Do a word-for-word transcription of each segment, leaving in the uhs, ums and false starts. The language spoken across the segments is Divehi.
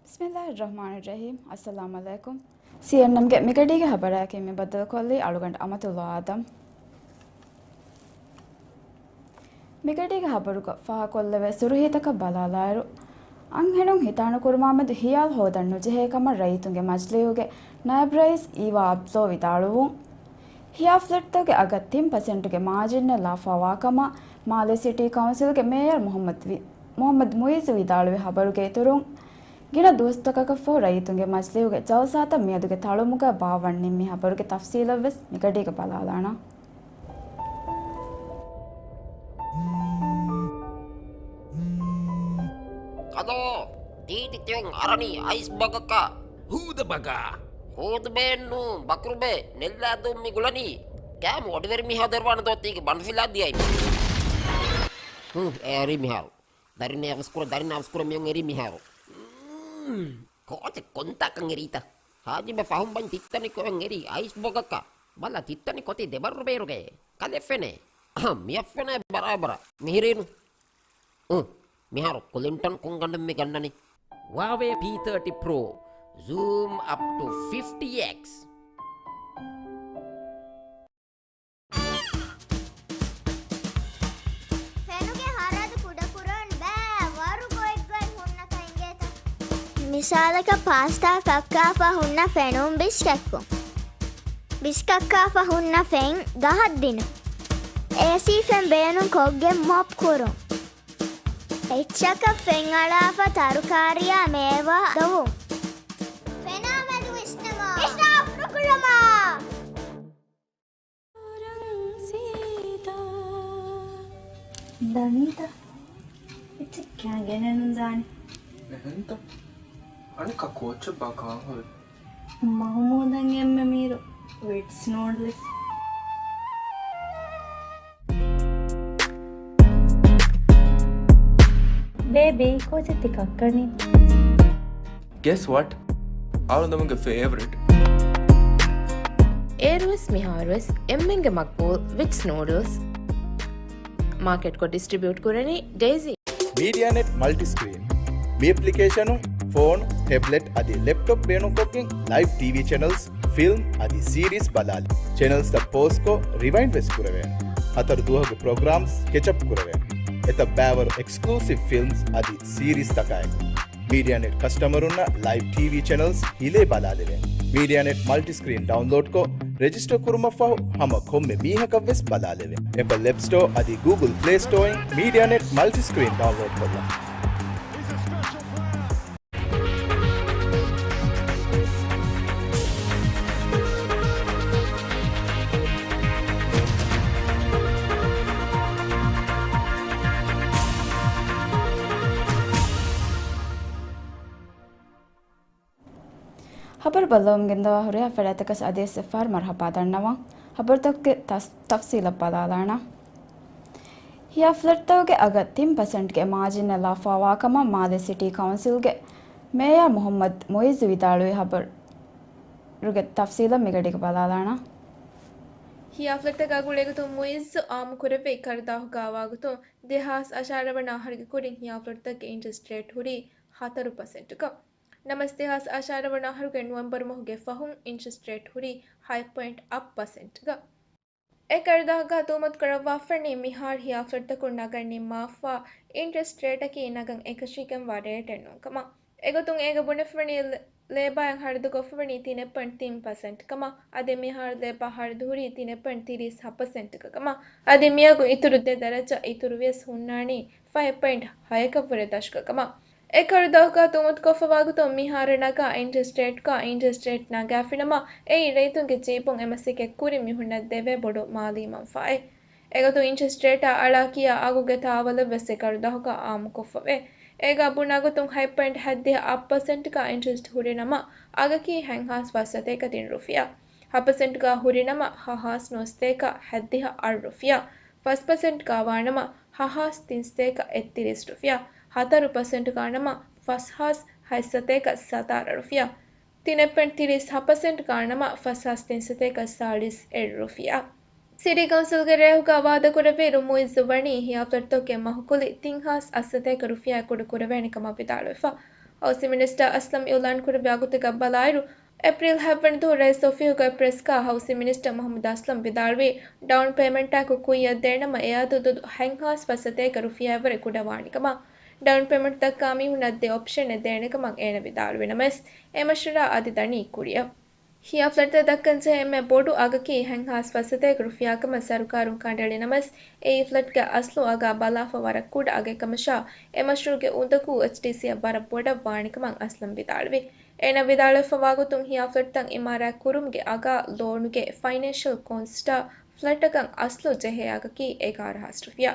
ބިސްމިއްލާހިއްރަޙްމާނިއްރަޙީމް. އައްސަލާމު ޢަލައިކުމް. ސީއެންއެމްގެ މިގަޑީގެ ހަބަރާއެކީ މި ބައްދަލުކޮށްލީ އަޅުގަނޑު އަމަތުﷲ އާދަމް. މިގަޑީގެ ހަބަރުގަ ފާހަގަކޮށްލެވޭ ސުރުޚީތަކަށް ބަލާލާއިރު، އަންހެނުން ހިތާނުކުރުމާމެދު ހިޔާލު ހޯދަން ނުޖެހޭ ކަމަށް ރައްޔިތުންގެ މަޖިލީހުގެ ނާއިބް ރައީސް އީވާ އަބްދުﷲ ވިދާޅުވުން. ހިޔާ ފްލެޓްތަކުގެ އަގަށް ތިން ޕަސެންޓުގެ މާޖިންއެއް ލާފާވާ ކަމަށް މާލޭ ސިޓީ ކައުންސިލްގެ މޭޔަރ މުޙައްމަދު ވި-، މުޙައްމަދު މުޢިއްޒު ވިދާޅުވި ހަބަރުގެ އިތުރުން، ގިނަ ދުވަސްތަކަކަށްފަހު ރައްޔިތުންގެ މަޖިލީހުގެ ޖަލްސާތައް މިއަދުގެ ތަޅުމުގަ ބާއްވަން ނިންމި ހަބަރުގެ ތަފްސީލަށްވެސް މިގަޑީގަ ބަލާލާނަން. ކަލޯ، ތީތި ތިއުން އަރަނީ އައިސް ބަގަކަށް. ހޫދަ ބަގާ. ހޫދުބޭއެއްނޫ، ބަކުރުބޭ، ނެއްލާދޫ މި ގުޅަނީ. ކާމު އޮޑިވެރި މީހާ ދެރުވާނެ ދޯ ތީގެ ބަނޑުފިލާ ދިޔައި. ހުން، އެ އެރީ މިހާރު. ދަރިން އަވަސްކުރަ، ދަރިން އަވަސްކުރަ މިއުން އެރީ މިހާރު. މް، ކޯޗެއް ކޮންތާކަން އެރީތަ؟ ހާޖިބަ ފަހުން ބަން ތިއްތަނި ކޮއެއް އެރީ އައިސް ބޮގަކަށް. ބަލަ ތިއްތަނި ކޮތި ދެބައްރު ބޭރުގައޭ. ކަލެ ފެނޭ. އަހަ، މިއަށް ފެނޭ ބަރާބަރަށް. މިހިރީނު. އު، މިހާރު ކުލިންޓަން ކޮން ގަނޑެއް މި ގަންނަނީ؟ ހުއާވޭ ޕީ ތާޓީ ޕްރޯ. ޒޫމް އަޕް ޓު ފިފްޓީ އެކްސް. ފެނުގެ ހަރަދު ކުޑަކުރަން ބައި ވަރު ގޮތްގޮތް ހުންނަކަށް އިނގޭތަ؟ މިސާލަކަށް ޕާސްޓާ ކައްކާފަ ހުންނަ ފެނުން ބިސްކައްކުން. ބިސްކައްކާފަ ހުންނަ ފެން ގަހަށް ދިނުން. އޭސީ ފެން ބޭނުން ކޮށްގެން މޮޕް ކުރުން. އެއްޗަކަށް ފެން އަޅާފަ ތަރުކާރިއާ މޭވާ ދޮވުން. ފެނާ މެދު ވިސްނަމާ. އިސްރާފް ނުކުރަމާ. ދަނީތަ؟ އެއްޗެއް ކާން ގެނެއްނު ދާނެ. އެހެންތަ؟ އަނެއްކާ ކޯޗެއް ބާ ކާން ހުރި؟ މަހުމޫދަށް އެންމެ މީރު ވިޓްސް ނޫޑްލްސް. ބޭބީ، ކޯޗެއް ތި ކައްކަނީ؟ Guess what? އަޅުގަނޑުގެ ފޭވަރިޓް. އޭރުވެސް މިހާރުވެސް އެންމެންގެ މަގްބޫލް ވިޓްސް ނޫޑްލްސް. މާކެޓްކޮށް ޑިސްޓްރިބިއުޓް ކުރަނީ ޑޭޒީ. މީޑިއާނެޓް މަލްޓިސްކްރީން. މި އެޕްލިކޭޝަނުން ފޯނު، ޓެބްލެޓް އަދި ލެޕްޓޮޕް ބޭނުންކޮށްގެން ލައިވް ޓީވީ ޗެނަލްސް، ފިލްމް އަދި ސީރީސް ބަލާލި. ޗެނަލްސްތައް ޕޯޒްކޮށް ރިވައިންޑް ވެސް ކުރެވޭނެ. ހަތަރު ދުވަހުގެ ޕްރޮގްރާމްސް ކެޗަޕް ކުރެވޭނެ. އެތައް ބައިވަރު އެކްސްކްލޫސިވް ފިލްމްސް އަދި ސީރީސްތަކާއެކު. މީޑިއާނެޓް ކަސްޓަމަރުންނަށް ލައިވް ޓީވީ ޗެނަލްސް ހިލޭ ބަލާލެވޭނެ. މީޑިއާނެޓް މަލްޓިސްކްރީން ޑައުންލޯޑްކޮށް، ރެޖިސްޓަރ ކުރުމަށްފަހު ހަމަ ކޮންމެ މީހަކަށްވެސް ބަލާލެވޭނެ. އެޕަލް އެޕް ސްޓޯ އަދި ގޫގުލް ޕްލޭ ސްޓޯއިން މީޑިއާނެޓް މަލްޓިސްކްރީން ޑައުންލޯޑްކޮށްލަން. ހަބަރު ބައްލަވަމުން ގެންދަވާ ހުރިހާ ފަރާތްތަކަށް އަދިވެސް އެއްފަހަރު މަރުޙަބާ ދަންނަވަން. ހަބަރުތަކުގެ ތަސް-، ތަފްސީލަށް ބަލާލާނަން. ހިޔާ ފްލެޓްތަކުގެ އަގަށް ތިން ޕަސެންޓްގެ މާޖިންއެއް ލާފާވާ ކަމަށް މާލޭ ސިޓީ ކައުންސިލްގެ މޭޔާ މުޙައްމަދު މުޢިއްޒު ވިދާޅުވި ހަބަރުގެ ތަފްސީލަށް މިގަޑީގަ ބަލާލާނަން. ހިޔާ ފްލެޓްތަކާ ގުޅޭގޮތުން މުޢިއްޒު އާއްމު ކުރެއްވި އެއް ކަރުދާހުގަ އަވާގޮތުން ދެހާސް އަށާރަ ވަނަ އަހަރުގެ ކުރިން ހިޔާ ފްލެޓްތަކުގެ އިންޓްރެސްޓް ރޭޓް ހުރީ ހަތަރު ޕަސެންޓުގަ. ނަމަވެސް ދެހާސް އަށާރަ ވަނަ އަހަރުގެ ނުވެމްބަރު މަހުގެ ފަހުން އިންޓްރެސްޓް ރޭޓް ހުރީ ހަތް ޕޮއިންޓް އަށް ޕަސެންޓްގަ. އެ ކަރުދާހުގަ ތުހުމަތު ކުރައްވާފައިވަނީ މިހާރު ހިޔާ ފްލެޓްތަކުން ނަގަން ނިންމާފަ އިންޓްރެސްޓް ރޭޓަކީ ނަގަން އެކަށީގެންވާ ރޭޓެއް ނޫން ކަމަށް. އެގޮތުން އޭގަ ބުނެފަވަނީ ލޭ-، ލޭބާއިން ހަރަދުކޮށްފަވަނީ ތިނެއް ޕޮއިންޓް ތިން ޕަސެންޓް ކަމަށް. އަދި މިހާރު ލޭބާ ހަރަދު ހުރީ ތިނެއް ޕޮއިންޓް ތިރީސް ހަ ޕަސެންޓްގަ ކަމަށް. އަދި މިއަގު އިތުރު ދެ ދަރަޖަ އިތުރުވިޔަސް ހުންނާނީ ފަހެއް ޕޮއިންޓް ހަޔަކަށްވުރެ ދަށުގަ ކަމަށް. އެ ކަރުދާހުގަ ތުހުމަތުކޮށްފަވާގޮތުން މިހާރު ނަގާ އިންޓްރެސްޓް ރޭޓްގަ އިންޓްރެސްޓް ރޭޓް ނަގާފިނަމަ، އެއީ ރައްޔިތުންގެ ޖީބުން އެ މަސައްކަތް ކުރި މީހުންނަށް ދެވޭ ބޮޑު މާލީ މަންފާއެއް. އެގޮތުން އިންޓްރެސްޓް ރޭޓާ އަޅާ ކިޔާ އަގުގެ ތާވަލެއްވެސް އެ ކަރުދާހުގަ އާއްމުކޮށްފަވޭ. އޭގަ ބުނާގޮތުން ހަތް ޕޮއިންޓް ހަތްދިހަ އަށް ޕަސެންޓްގަ އިންޓްރެސްޓް ހުރިނަމަ، އަގަކީ ހަތްހާސް ފަސްސަތޭކަ ތިން ރުފިޔާ. ހަ ޕަސެންޓްގަ ހުރިނަމަ، ހަހާސް ނުވަސަތޭކަ ހަތްދިހަ އަށް ރުފިޔާ. ފަސް ޕަސެންޓްގަ ވާނަމަ، ހަހާސް ތިންސަތޭކަ އެއްތިރީސް ރުފިޔާ. ހަތަރު ޕަސެންޓްގަ ނަމަ، ފަސްހާސް ހަތްސަތޭކަ ސަތާރަ ރުފިޔާ. ތިނެއް ޕޮއިންޓް ތިރީސް ހަ ޕަސެންޓްގަ ނަމަ، ފަސްހާސް ތިންސަތޭކަ ސާޅީސް އެއް ރުފިޔާ. ސިޓީ ކައުންސިލްގެ ރޭހުގަ ވާދަކުރެއްވިއިރު މުޢިއްޒު ވަނީ ހިޔާ ފްލެޓްތަކުގެ މަހުކުލި ތިން ހާސް އަށްސަތޭކަ ރުފިޔާ ކުޑަކުރެވޭނެ ކަމަށް ވިދާޅުވެފަ. ހައުސިން މިނިސްޓަރ އަސްލަމް އިއުލާންކުރެއްވި ވާގުތުގަ ބަލާއިރު، އޭޕްރީލް ހަތްވަނަ ދުވަހު ރައީސް އޮފީހުގައި ޕްރެސްގަ ހައުސިން މިނިސްޓަރ މުހައްމަދު އަސްލަމް ވިދާޅުވީ، ޑައުން ޕޭމަންޓާއެކު ކުއްޔަށް ދޭނަމަ، އެއަދަދު ހަތްހާސް ފަސްސަތޭކަ ރުފިޔާއަށްވުރެ ކުޑަވާނެކަމަށް، ޑައުން ޕޭމަންޓް ދައްކާ މީހުންނަށް ދެ އޮޕްޝަނެއް ދޭނެކަމަށް އޭނަ ވިދާޅުވި ނަމަވެސް، އެ މަޝްވަރާ އަދި ދަނީ ކުރިއަށް. ހިޔާ ފްލެޓްތައް ދައްކަންޖެހޭ އެންމެ ބޮޑު އަގަކީ ހަތްހާސް ފަސްސަތޭކަ ރުފިޔާކަމަށް ސަރުކާރުން ކަނޑައެޅި ނަމަވެސް، އެއީ ފްލެޓްގެ އަސްލު އަގާ ބަލާފަ ވަރަށް ކުޑަ އަގެއް ކަމަށާ، އެ މަޝްރޫޢުގެ އުނދަގޫ އެޗްޑީސީއަށް ވަރަށް ބޮޑަށް ވާނެކަމަށް އަސްލަމް ވިދާޅުވި. އޭނަ ވިދާޅުވެފަ ވާގޮތުން، ހިޔާ ފްލެޓްތައް އިމާރާތް ކުރުމުގެ އަގާ ލޯނުގެ ފައިނޭންޝަލް ކޯސްޓާ ފްލެޓަކަށް އަސްލު ޖެހޭ އަގަކީ އެގާރަ ހާސް ރުފިޔާ.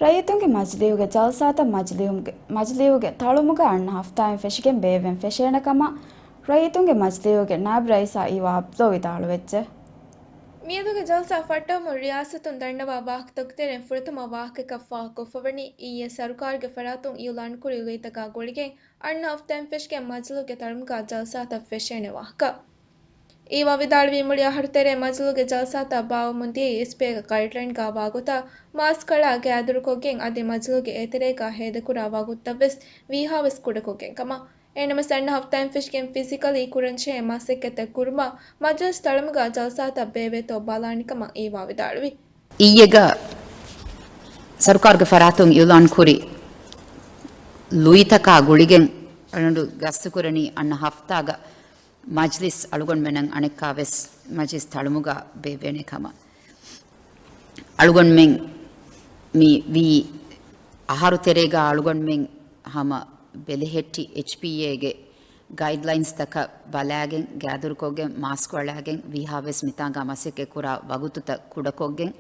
ރައްޔިތުންގެ މަޖިލީހުގެ ޖަލްސާތައް މަޖިލީހުގެ، މަޖިލީހުގެ ތަޅުމުގަ އަންނަ ހަފްތާއިން ފެށިގެން ބޭއްވެން ފެށޭނެ ކަމަށް ރައްޔިތުންގެ މަޖިލީހުގެ ނާއިބް ރައީސާ އީވާ އަބްދުﷲ ވިދާޅުވެއްޖެ. މިއަދުގެ ޖަލްސާ ފައްޓަވަމުން ރިޔާސަތުން ދަންނަވާ ވާހަކަތަކުގެ ތެރެއިން ފުރަތަމަ ވާހަކައަކަށް ފާހަގަކޮށްފަވަނީ، އިއްޔެ ސަރުކާރުގެ ފަރާތުން އިއުލާންކުރި ލުއިތަކާ ގުޅިގެން އަންނަ ހަފްތާއިން ފެށިގެން މަޖިލީހުގެ ތަޅުމުގަ ޖަލްސާތައް ފެށޭނެ ވާހަކަ. އީވާ ވިދާޅުވީ، މުޅި އަހަރު ތެރޭ މަޖިލީހުގެ ޖަލްސާތައް ބާއްވަމުން ދިޔައީ އެސްޕީއޭގެ ގައިޑްލައިންގަ ވާގޮތަށް މާސްކަޅާ ގާތްދުރުކޮށްގެން އަދި މަޖިލީހުގެ އެތެރޭގަ ހޭދަކުރާ ވަގުތުތައްވެސް ވީހާވެސް ކުޑަކޮށްގެން ކަމަށް. އެހެންނަމަވެސް އަންނަ ހަފްތާއިން ފެށިގެން ފިޒިކަލީ ކުރަންޖެހޭ މަސައްކަތްތައް ކުރުމަށް މަޖިލިސް ތަޅުމުގަ ޖަލްސާތައް ބޭއްވޭތޯ ބަލާނެ ކަމަށް އީވާ ވިދާޅުވި. އިއްޔެގަ ސަރުކާރުގެ ފަރާތުން އިއުލާންކުރި ލުއިތަކާ ގުޅިގެން އަޅުގަނޑު ގަސްތުކުރަނީ އަންނަ ހަފްތާގަ މަޖްލިސް އަޅުގަނޑުމެންނަށް އަނެއްކާވެސް މަޖްލިސް ތަޅުމުގަ ބޭއްވޭނެ ކަމަށް. އަޅުގަނޑުމެން މި ވީ އަހަރު ތެރޭގަ އަޅުގަނޑުމެން ހަމަ ބެލެހެއްޓި އެޗްޕީއޭގެ ގައިޑްލައިންސްތަކަށް ބަލާގެން، ގާތްދުރުކޮށްގެން، މާސްކު އަޅާގެން، ވީހާވެސް މިތާނގަ މަސައްކަތް ކުރާ ވަގުތުތައް ކުޑަކޮށްގެން،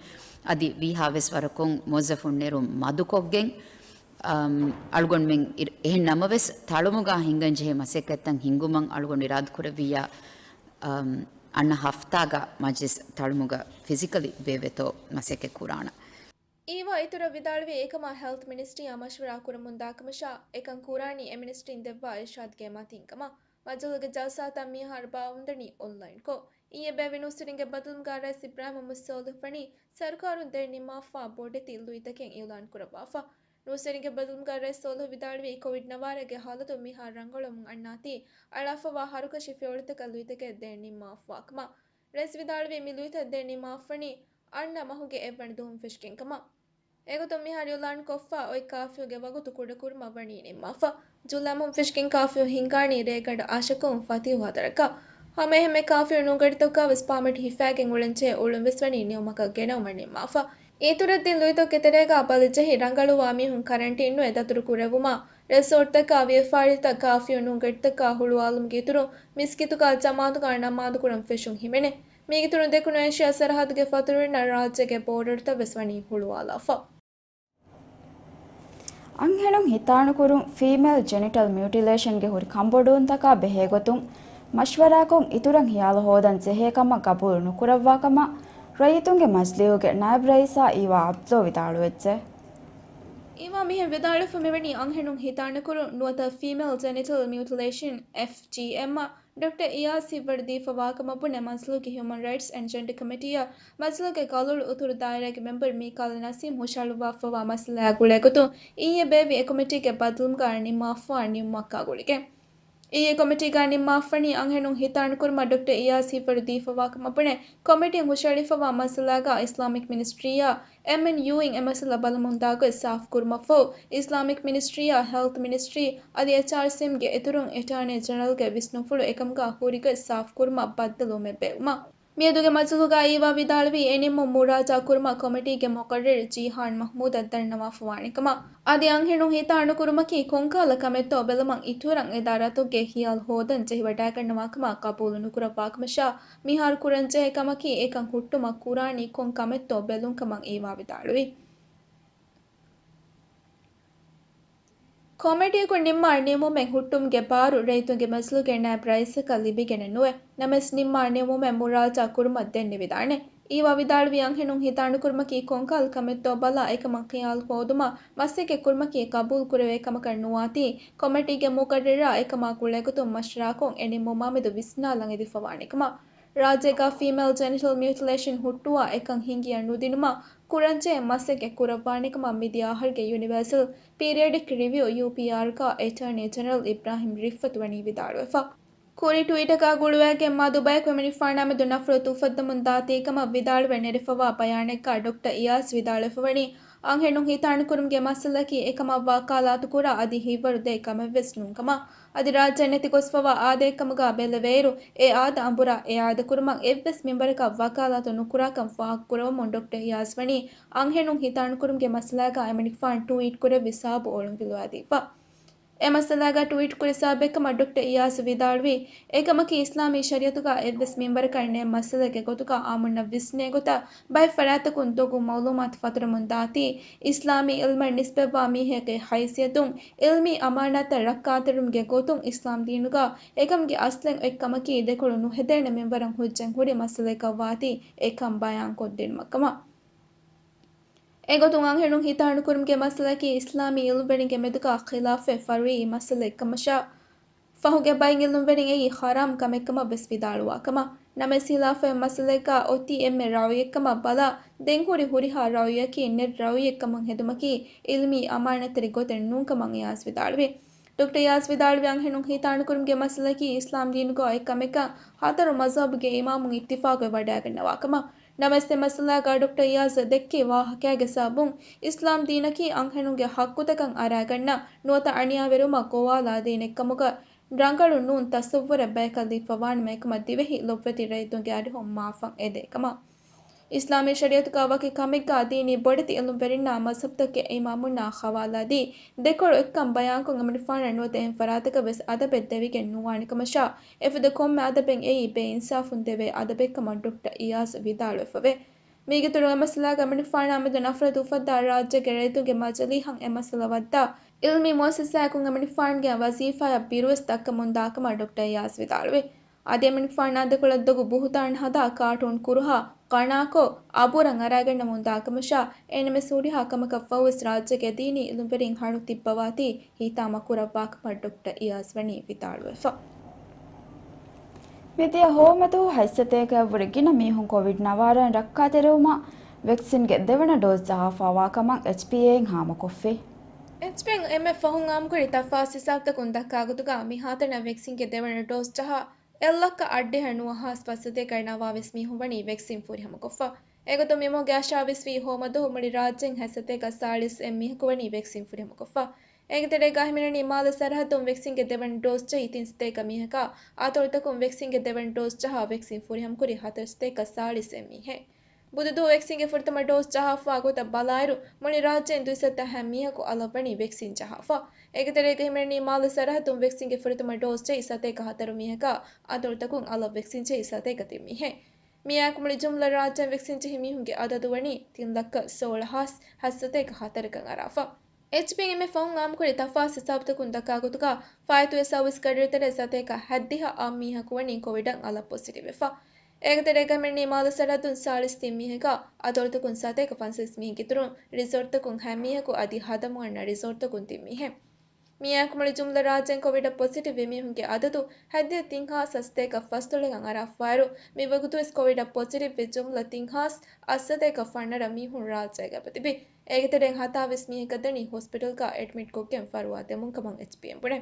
އަދި ވީހާވެސް ވަރަކުން މުވައްޒަފުން ނެރުން މަދުކޮށްގެން، އަމް، އަޅުގަނޑުމެން އިރ-، އެހެން ނަމަވެސް، ތަޅުމުގަ ހިނގަންޖެހޭ މަސައްކަތްތައް ހިނގުމަށް އަޅުގަނޑު އިރާދަކުރެއްވިއްޔާ، އަމް، އަންނަ ހަފްތާގަ މަޖްލިސް ތަޅުމުގަ ފިޒިކަލީ ބޭއްވޭތޯ މަސައްކަތް ކުރާނަން. އީވާ އިތުރަށް ވިދާޅުވީ، އެކަމާ ހެލްތް މިނިސްޓްރީއާ މަޝްވަރާ ކުރަމުންދާކަމަށާ، އެކަން ކުރާނީ އެ މިނިސްޓްރީން ދެއްވާ އިރްޝާދްގެ މަތީން ކަމަށް. މަޖިލީހުގެ ޖަލްސާތައް މިހާރު ބާއްވަމުންދަނީ އޮންލައިންކޮށް. އިއްޔެ ބޭއްވި ނޫސްވެރިންގެ ބައްދަލުމުގަ ރައީސް އިބްރާހިމް މުހައްމަދު ސޯލިހު ވަނީ ސަރުކާރުން ދެން ނިންމާފާ ބޮޑެތި ލުއިތަކެއް އިއުލާން ކުރައްވާފަ. ނޫސްވެރިންގެ ބައްދަލުމުގަ ރައީސް ސޯލިހު ވިދާޅުވީ، ކޮވިޑް ނަވާރަގެ ހާލަތު މިހާރު ރަނގަޅުވަމުން އަންނާތީ، އަޅާފަވާ ހަރުކަށި ފިޔަވަޅުތަކަށް ލުއިތަކެއް ދެން ނިންމާފަވާކަމަށް. ރައީސް ވިދާޅުވީ، މި ލުއިތައް ދެން ނިންމާފަވަނީ އަންނަ މަހުގެ އެއްވަނަ ދުވަހުން ފެށިގެން ކަމަށް. އެގޮތުން މިހާރު އިއުލާން ކޮށްފަ އޮތް ކާފިއުގެ ވަގުތު ކުޑަކުރުމަށް ވަނީ ނިންމާފަ. ޖުލައި މަހުން ފެށިގެން ކާފިއު ހިންގާނީ ރޭގަނޑު އަށަކުން ފަތިހު ހަދަރަކަށް. ހަމައެހެންމެ ކާފިއު ނޫންގަޑިތަކުގަވެސް ޕާމެޓް ހިފާގެން އުޅެންޖެހޭ އުޅުން ވެސް ވަނީ ނިމުމަކަށް ގެނައުމަށް ނިންމާފަ. އިތުރަށް ދިން ލުއިތަކުގެ ތެރޭގަ ބަލިޖެހި ރަނގަޅުވާ މީހުން ކަރަންޓީނުވެ ދަތުރު ކުރެއްވުމަށް، ރެސޯޓްތަކާ ވިޔަފާރިތައް ކާފިއު ނޫންގަޑިތަކާ ހުޅުވާލުމުގެ އިތުރުން މިސްކިތުގަ ޖަމާތުގަ ނަމާދު ކުރަން ފެށުން ހިމެނޭ. މީގެ އިތުރުން ދެކުނު އޭޝިޔާ ސަރަހައްދުގެ ފަތުރުވެރިންނަށް ރާއްޖޭގެ ބޯޑަރުތައް ވެސް ވަނީ ހުޅުވާލާފަ. އަންހެނުން ހިތާނުކުރުން، ފީމޭލް ޖެނިޓަލް މިއުޓިލޭޝަންގެ ހުރި ކަންބޮޑުވުންތަކާ ބެހޭގޮތުން މަޝްވަރާކޮށް، އިތުރަށް ހިޔާލު ހޯދަން ޖެހޭ ކަމަށް ގަބޫލު ނުކުރައްވާ ކަމަށް ރައްޔިތުންގެ މަޖިލީހުގެ ނާއިބް ރައީސާ އީވާ އަބްދުﷲ ވިދާޅުވެއްޖެ. އީވާ މިހެން ވިދާޅުވެފަ މިވަނީ އަންހެނުން ހިތާނުކުރުން ނުވަތަ ފީމޭލް ޖެނިޓަލް މިއުޓިލޭޝަން، އެފްޖީއެމް، ޑޮކްޓަރ އިޔާޒް ހިއްވަރު ދީފަ ވާކަމަށް ބުނެ، މަޖިލީހުގެ ހިއުމަން ރައިޓްސް އެންޑް ޖެންޑަ ކޮމިޓީއަށް މަޖިލީހުގެ ކަލޯޅު އުތުރު ދާއިރާގެ މެމްބަރު މީކާލް ނަސީމް ހުށަހަޅުއްވާފަވާ މައްސަލައާ ގުޅޭގޮތުން އިއްޔެ ބޭއްވި އެ ކޮމިޓީގެ ބައްދަލުމުގަ ނިންމާފަވާ ނިންމުމަކާ ގުޅިގެން. އިއްޔެ ކޮމިޓީގަ ނިންމާފަވަނީ އަންހެނުން ހިތާނުކުރުމަށް ޑޮކްޓަރ އިޔާޒް ހިއްވަރު ދީފަވާކަމަށް ބުނެ، ކޮމިޓީން ހުށަހެޅިފަވާ މައްސަލާގަ އިސްލާމިކް މިނިސްޓްރީއާ އެމްއެންޔޫއިން އެ މައްސަލަ ބަލަމުންދާ ގޮތް ސާފުކުރުމަށްފަހު، އިސްލާމިކް މިނިސްޓްރީއާ ހެލްތް މިނިސްޓްރީ އަދި އެޗްއާރްސީއެމްގެ އިތުރުން އެޓާނީ ޖެނެރަލްގެ ވިސްނުންފުޅު އެކަމުގަ ހުރިގޮތް ސާފުކުރުމަށް ބައްދަލުވުމެއް ބޭއްވުމަށް. މިއަދުގެ މަޖިލީހުގަ އީވާ ވިދާޅުވީ، އެ ނިންމުން މުރާޖާ ކުރުމަށް ކޮމިޓީގެ މުޤައްރަރު ޖީހާން މަޙްމޫދަށް ދަންނަވާފަވާނެކަމަށް، އަދި އަންހެނުން ހިތާނުކުރުމަކީ ކޮންކަހަލަ ކަމެއްތޯ ބެލުމަށް އިތުރަށް އެ ދާއިރާތަކުގެ ހިޔާލު ހޯދަން ޖެހިވަޑައިގަންނަވާކަމަށް ގަބޫލު ނުކުރައްވާކަމަށާ، މިހާރު ކުރަންޖެހޭ ކަމަކީ އެކަން ހުއްޓުމަށް ކުރާނީ ކޮން ކަމެއްތޯ ބެލުން ކަމަށް އީވާ ވިދާޅުވި. ކޮމިޓީއަކުން ނިންމާ ނިމުމެއް ހުއްޓުމުގެ ބާރު ރައްޔިތުންގެ މަޖިލީހުގެ ނާއިބް ރައީސަކަށް ލިބިގެނެއް ނުވޭ. ނަމަވެސް ނިންމާ ނިމުމެއް މުރާޖާ ކުރުމަށް ދެން ނިވިދާނެ. އީވާ ވިދާޅުވީ އަންހެނުން ހިތާނުކުރުމަކީ ކޮންކަހަލަ ކަމެއްތޯ ބަލާ އެކަމަށް ޚިޔާލު ހޯދުމަށް މަސައްކަތް ކުރުމަކީ ޤަބޫލު ކުރެވޭ ކަމަކަށް ނުވާތީ، ކޮމިޓީގެ މުޤައްރަރާ އެކަމާ ގުޅޭގޮތުން މަޝްވަރާކޮށް އެ ނިންމުމާމެދު ވިސްނާލަން އެދިފަވާނެކަމަށް. ރާއްޖޭގަ ފީމެލް ޖެނިޓަލް މިއުޓިލޭޝަން ހުއްޓުވާ އެކަން ހިނގިޔަ ނުދިނުމަށް ކުރަންޖެހޭ މަސައްކަތް ކުރައްވާނެކަމަށް މިދިޔަ އަހަރުގެ ޔުނިވަރސަލް ޕީރިއަޑިކް ރިވިއު، ޔޫޕީއާރް، ގަ އެޓާނީ ޖެނެރަލް އިބްރާހިމް ރިއްފަތު ވަނީ ވިދާޅުވެފަ. ކުރީ ޓުވީޓަކާ ގުޅުވައިގެން މަދު ބަޔަކު އެމަނިކުފާނާމެދު ނަފްރަތު އުފައްދަމުން ދާތީކަމަށް ވިދާޅުވެ ނެރެފަވާ ބަޔާނެއްގަ ޑޮކްޓަ އިޔާޒް ވިދާޅުވެފަވަނީ، އަންހެނުން ހިތާނުކުރުމުގެ މައްސަލައަކީ އެކަމަށްވާ ކާލާތުކުރާ އަދި ހިތްވަރު ދޭ ކަމެއްވެސް ނޫންކަމަށް. އަދި ރާއްޖެ ނެތިގޮސްފަވާ އާދައެއްކަމުގަ ބެލެވޭއިރު، އެ އާދަ އަނބުރާ އެއާދަކުރުމަށް އެއްވެސް މިންވަރަކަށް ވަކާލާތު ނުކުރާކަން ފާހަގަކުރައްވަމުން ޑޮކްޓަ އިޔާޒް ވަނީ، އަންހެނުން ހިތާނުކުރުމުގެ މައްސަލާގަ އެމަނިކުފާނު ޓުވީޓް ކުރެއްވި ސަބަބު އޮޅުންފިލުވާދީފަ. އެ މައްސަލާގަ ޓުވީޓް ކުރި ސަބަބެއްކަމަށް ޑޮކްޓަ އިޔާޒް ވިދާޅުވީ، އެކަމަކީ އިސްލާމީ ޝަރީއަތުގަ އެއްވެސް މިންވަރަކަށް ނެތް މައްސަލައެއްގެ ގޮތުގަ އާއްމުންނަށް ވިސްނޭ ގޮތަށް ބައެއް ފަރާތްތަކުން ދޮގު މައުލޫމާތު ފަތުރަމުން ދާތީ، އިސްލާމީ އިލްމަށް ނިސްބަތްވާ މީހެއްގެ ހައިސިއްޔަތުން އިލްމީ އަމާނާތްތައް ރައްކާތެރިވުމުގެ ގޮތުން އިސްލާމް ދީނުގަ އެކަމުގެ އަސްލެއް އޮތް ކަމަކީ ދެކޮޅު ނުހެދޭނެ މިންވަރަށް ހުއްޖަތް ހުރި މައްސަލައަކަށް ވާތީ އެކަން ބަޔާންކޮށްދިނުމަށްކަމަށް. އެގޮތުން އަންހެނުން ހިތާނުކުރުމުގެ މައްސަލައަކީ އިސްލާމީ އިލްމުވެރިންގެ މެދުގަ ޚިލާފެއް ފަރުއީ މައްސަލައެއްކަމަށާ، ފަހުގެ ބައިން އިލްމުވެރިން އެއީ ޙަރާމް ކަމެއްކަމަށް ވެސް ވިދާޅުވާކަމަށް. ނަމަވެސް ޚިލާފެއް މައްސަލައެއްގަ އޮތީ އެންމެ ރައުޔެއްކަމަށް ބަލާ، ދެން ހުރި ހުރިހާ ރައުޔަކީ ނެތް ރައުޔެއްކަމަށް ހެދުމަކީ އިލްމީ އަމާނާތްތެރި ގޮތެއް ނޫންކަމަށް އިޔާޒް ވިދާޅުވި. ޑޮކްޓަރ އިޔާޒް ވިދާޅުވި އަންހެނުން ހިތާނުކުރުމުގެ މައްސަލައަކީ އިސްލާމް ދީނުގަ އޮތް ކަމެއްކަން ހަތަރު މަޒްހަބުގެ އިމާމުން އިއްތިފާގުވެ ވަޑައިގަންނަވާކަމަށް. ނަމަވެސް އެ މައްސަލާގަ ޑޮކްޓަރ އިޔާޒް ދެއްކި ވާހަކައިގެ ސަބަބުން އިސްލާމް ދީނަކީ އަންހެނުންގެ ޙައްޤުތަކަށް އަރާގަންނަ ނުވަތަ އަނިޔާވެރިވުމަށް ގޮވާލާދޭނެ ކަމުގަ ރަނގަޅު ނޫން ތަޞައްވުރެއް ބަޔަކަށް ލިބިފަވާނަމަ އެކަމަށް ދިވެހި ލޮބުވެތި ރައްޔިތުންގެ އަރިހުން މާފަށް އެދޭ ކަމަށް. އިސްލާމީ ޝަރީއަތުގަ ވަކި ކަމެއްގަ ދީނީ ބޮޑެތި އިލްމުވެރިންނާ މަޒްހަބުތަކުގެ އިމާމުންނާ ހަވާލާދީ، ދެކޮޅު އެއްކަން ބަޔާންކޮށް އެމަނިކުފާނަށް ނުވަތަ އެހެން ފަރާތަކަށް ވެސް އަދަބެއް ދެވިގެން ނުވާނެ ކަމަށާ، އެފަދަ ކޮންމެ އަދަބެއް އެއީ ބޭ އިންސާފުން ދެވޭ އަދަބެއްކަމަށް ޑޮކްޓަރ އިޔާޒް ވިދާޅުވެފަވޭ. މީގެއިތުރުން އެ މައްސަލާގަ އެމަނިކުފާނާ މެދު ނަފްރަތު އުފައްދާ ރާއްޖޭގެ ރައްޔިތުންގެ މަޖިލީހަށް އެ މައްސަލަ ވައްދާ، އިލްމީ މުއައްސަސާއަކުން އެމަނިކުފާނުގެ ވަޒީފާއަށް ބިރުވެސް ދައްކަމުންދާކަމަށް ޑޮކްޓަރ އިޔާޒް ވިދާޅުވި. އަދި އެމަނިކުފާނާ ދެކޮޅަށް ދޮގު ބުހުތާން ހަދާ ކާޓޫން ކުރުހާ ކަނާކޮށް އަބުރަށް އަރާގަންނަމުން ދާކަމަށާ، އެންމެ ހުރިހާ ކަމަކަށްފަހުވެސް ރާއްޖޭގެ ދީނީ އިލްމުވެރިން ހަނު ތިއްބަވާތީ ހިތާމަ ކުރައްވާކަމަށް ޑޮކްޓަރ އިޔާޒް ވަނީ ވިދާޅުވެފަ. މިދިޔަ ހޯމަދުވަހު ހަތްސަތޭކައަށްވުރެ ގިނަ މީހުން ކޮވިޑް ނަވާރައިން ރައްކާތެރިވުމަށް ވެކްސިންގެ ދެވަނަ ޑޯޒް ޖަހާފާވާ ކަމަށް އެޗްޕީއޭއިން ހާމަކޮށްފި. އެޗްޕީއޭއިން އެންމެ ފަހުން އާއްމުކުރި ތަފާސް ހިސާބުތަކުން ދައްކާ ގޮތުގަ މިހާތަނަށް ވެކްސިންގެ ދެވަނަ ޑޯޒް ޖަހާ އެއްލައްކަ އަށްޑިހަ ނުވަހާސް ފަސްސަތޭކަ ނަވާވީސް މީހުން ވަނީ ވެކްސިން ފުރިހަމަކޮށްފަ. އެގޮތުން މި މަހުގެ އަށާވީސް ވީ ހޯމަދުވަހު މުޅި ރާއްޖެއިން ހަތްސަތޭކަ ސާޅީސް އެއް މީހަކު ވަނީ ވެކްސިން ފުރިހަމަކޮށްފަ. އޭގެ ތެރޭގަ އަހަރުމެން ވަނީ މާލެ ސަރަހައްދުން ވެކްސިންގެ ދެވަނަ ޑޯޒް ޖެހި ތިން ސަތޭކަ މީހަކާ، އަތޮޅުތަކުން ވެކްސިންގެ ދެވަނަ ޑޯޒް ޖަހާ ވެކްސިން ފުރިހަމަކުރި ހަތަރު ސަތޭކަ ސާޅީސް އެއް މީހެއް. ބުދުދުވަހު ވެކްސިންގެ ފުރަތަމަ ޑޯޒް ޖަހާފާ ގޮތަށް ބަލާއިރު، މުޅި ރާއްޖެއިން ދުއިސައްތަ ހަ މީހަކު އަލަށް ވަނީ ވެކްސިން ޖަހާފަ. އޭގެ ތެރޭގަ އަހަރުމެން ވަނީ މާލެ ސަރަހައްދުން ވެކްސިންގެ ފުރަތަމަ ޑޯޒް ޖެހި ސަތޭކަ ހަތަރު މީހަކާ، އަތޮޅުތަކުން އަލަށް ވެކްސިން ޖެހި ސަތޭކަ ތިން މީހެއް. މިއާއެކު މުޅި ޖުމްލަ ރާއްޖެއިން ވެކްސިން ޖެހި މީހުންގެ އަދަދު ވަނީ ތިން ލައްކަ ސޯޅަ ހާސް ހަތްސަތޭކަ ހަތަރަކަށް އަރާފަ. އެޗްޕީއިން އެންމެ ފަހުން އާއްމުކުރި ތަފާސް ހިސާބުތަކުން ދައްކާ ގޮތުގަ، ފާއިތުވި ސަރވިސް ގަޑިއިރު ތެރޭ ސަތޭކަ ހަތްދިހަ އަށް މީހަކު ވަނީ ކޮވިޑަށް އަލަށް ޕޮޒިޓިވް ވެފަ. އޭގެ ތެރޭގަ އަހަރުމެން ވަނީ މާލެ ސަރަހައްދުން ސާޅީސް ތިން މީހަކާ، އަތޮޅުތަކުން ސަތޭކަ ފަންސަވީސް މީހެއްގެ އިތުރުން، ރިސޯޓްތަކުން ހަ މީހަކު އަދި ހަދަމު އަންނަ ރިސޯޓްތަކުން ތިން މީހެއް. މިއާއެކު މުޅި ޖުމްލަ ރާއްޖޭން ކޮވިޑަށް ޕޮޒިޓިވް ވި މީހުންގެ އަދަދު ހަތްދިހަ ތިން ހާސް ހަތްސަތޭކަ ފަސްދޮޅަކަށް އަރާފައިރު، މި ވަގުތުވެސް ކޮވިޑަށް ޕޮޒިޓިވް ވި ޖުމްލަ ތިން ހާސް އަށްސަތޭކަ ފަނަރަ މީހުން ރާއްޖޭގަ އެބަތިބި. އޭގެ ތެރެއިން ހަތާވީސް މީހަކަށް ދަނީ ހޮސްޕިޓަލްގަ އެޑްމިޓްކޮށްގެން ފަރުވާ ދެމުން ކަމަށް އެޗްޕީއިން ބުނޭ.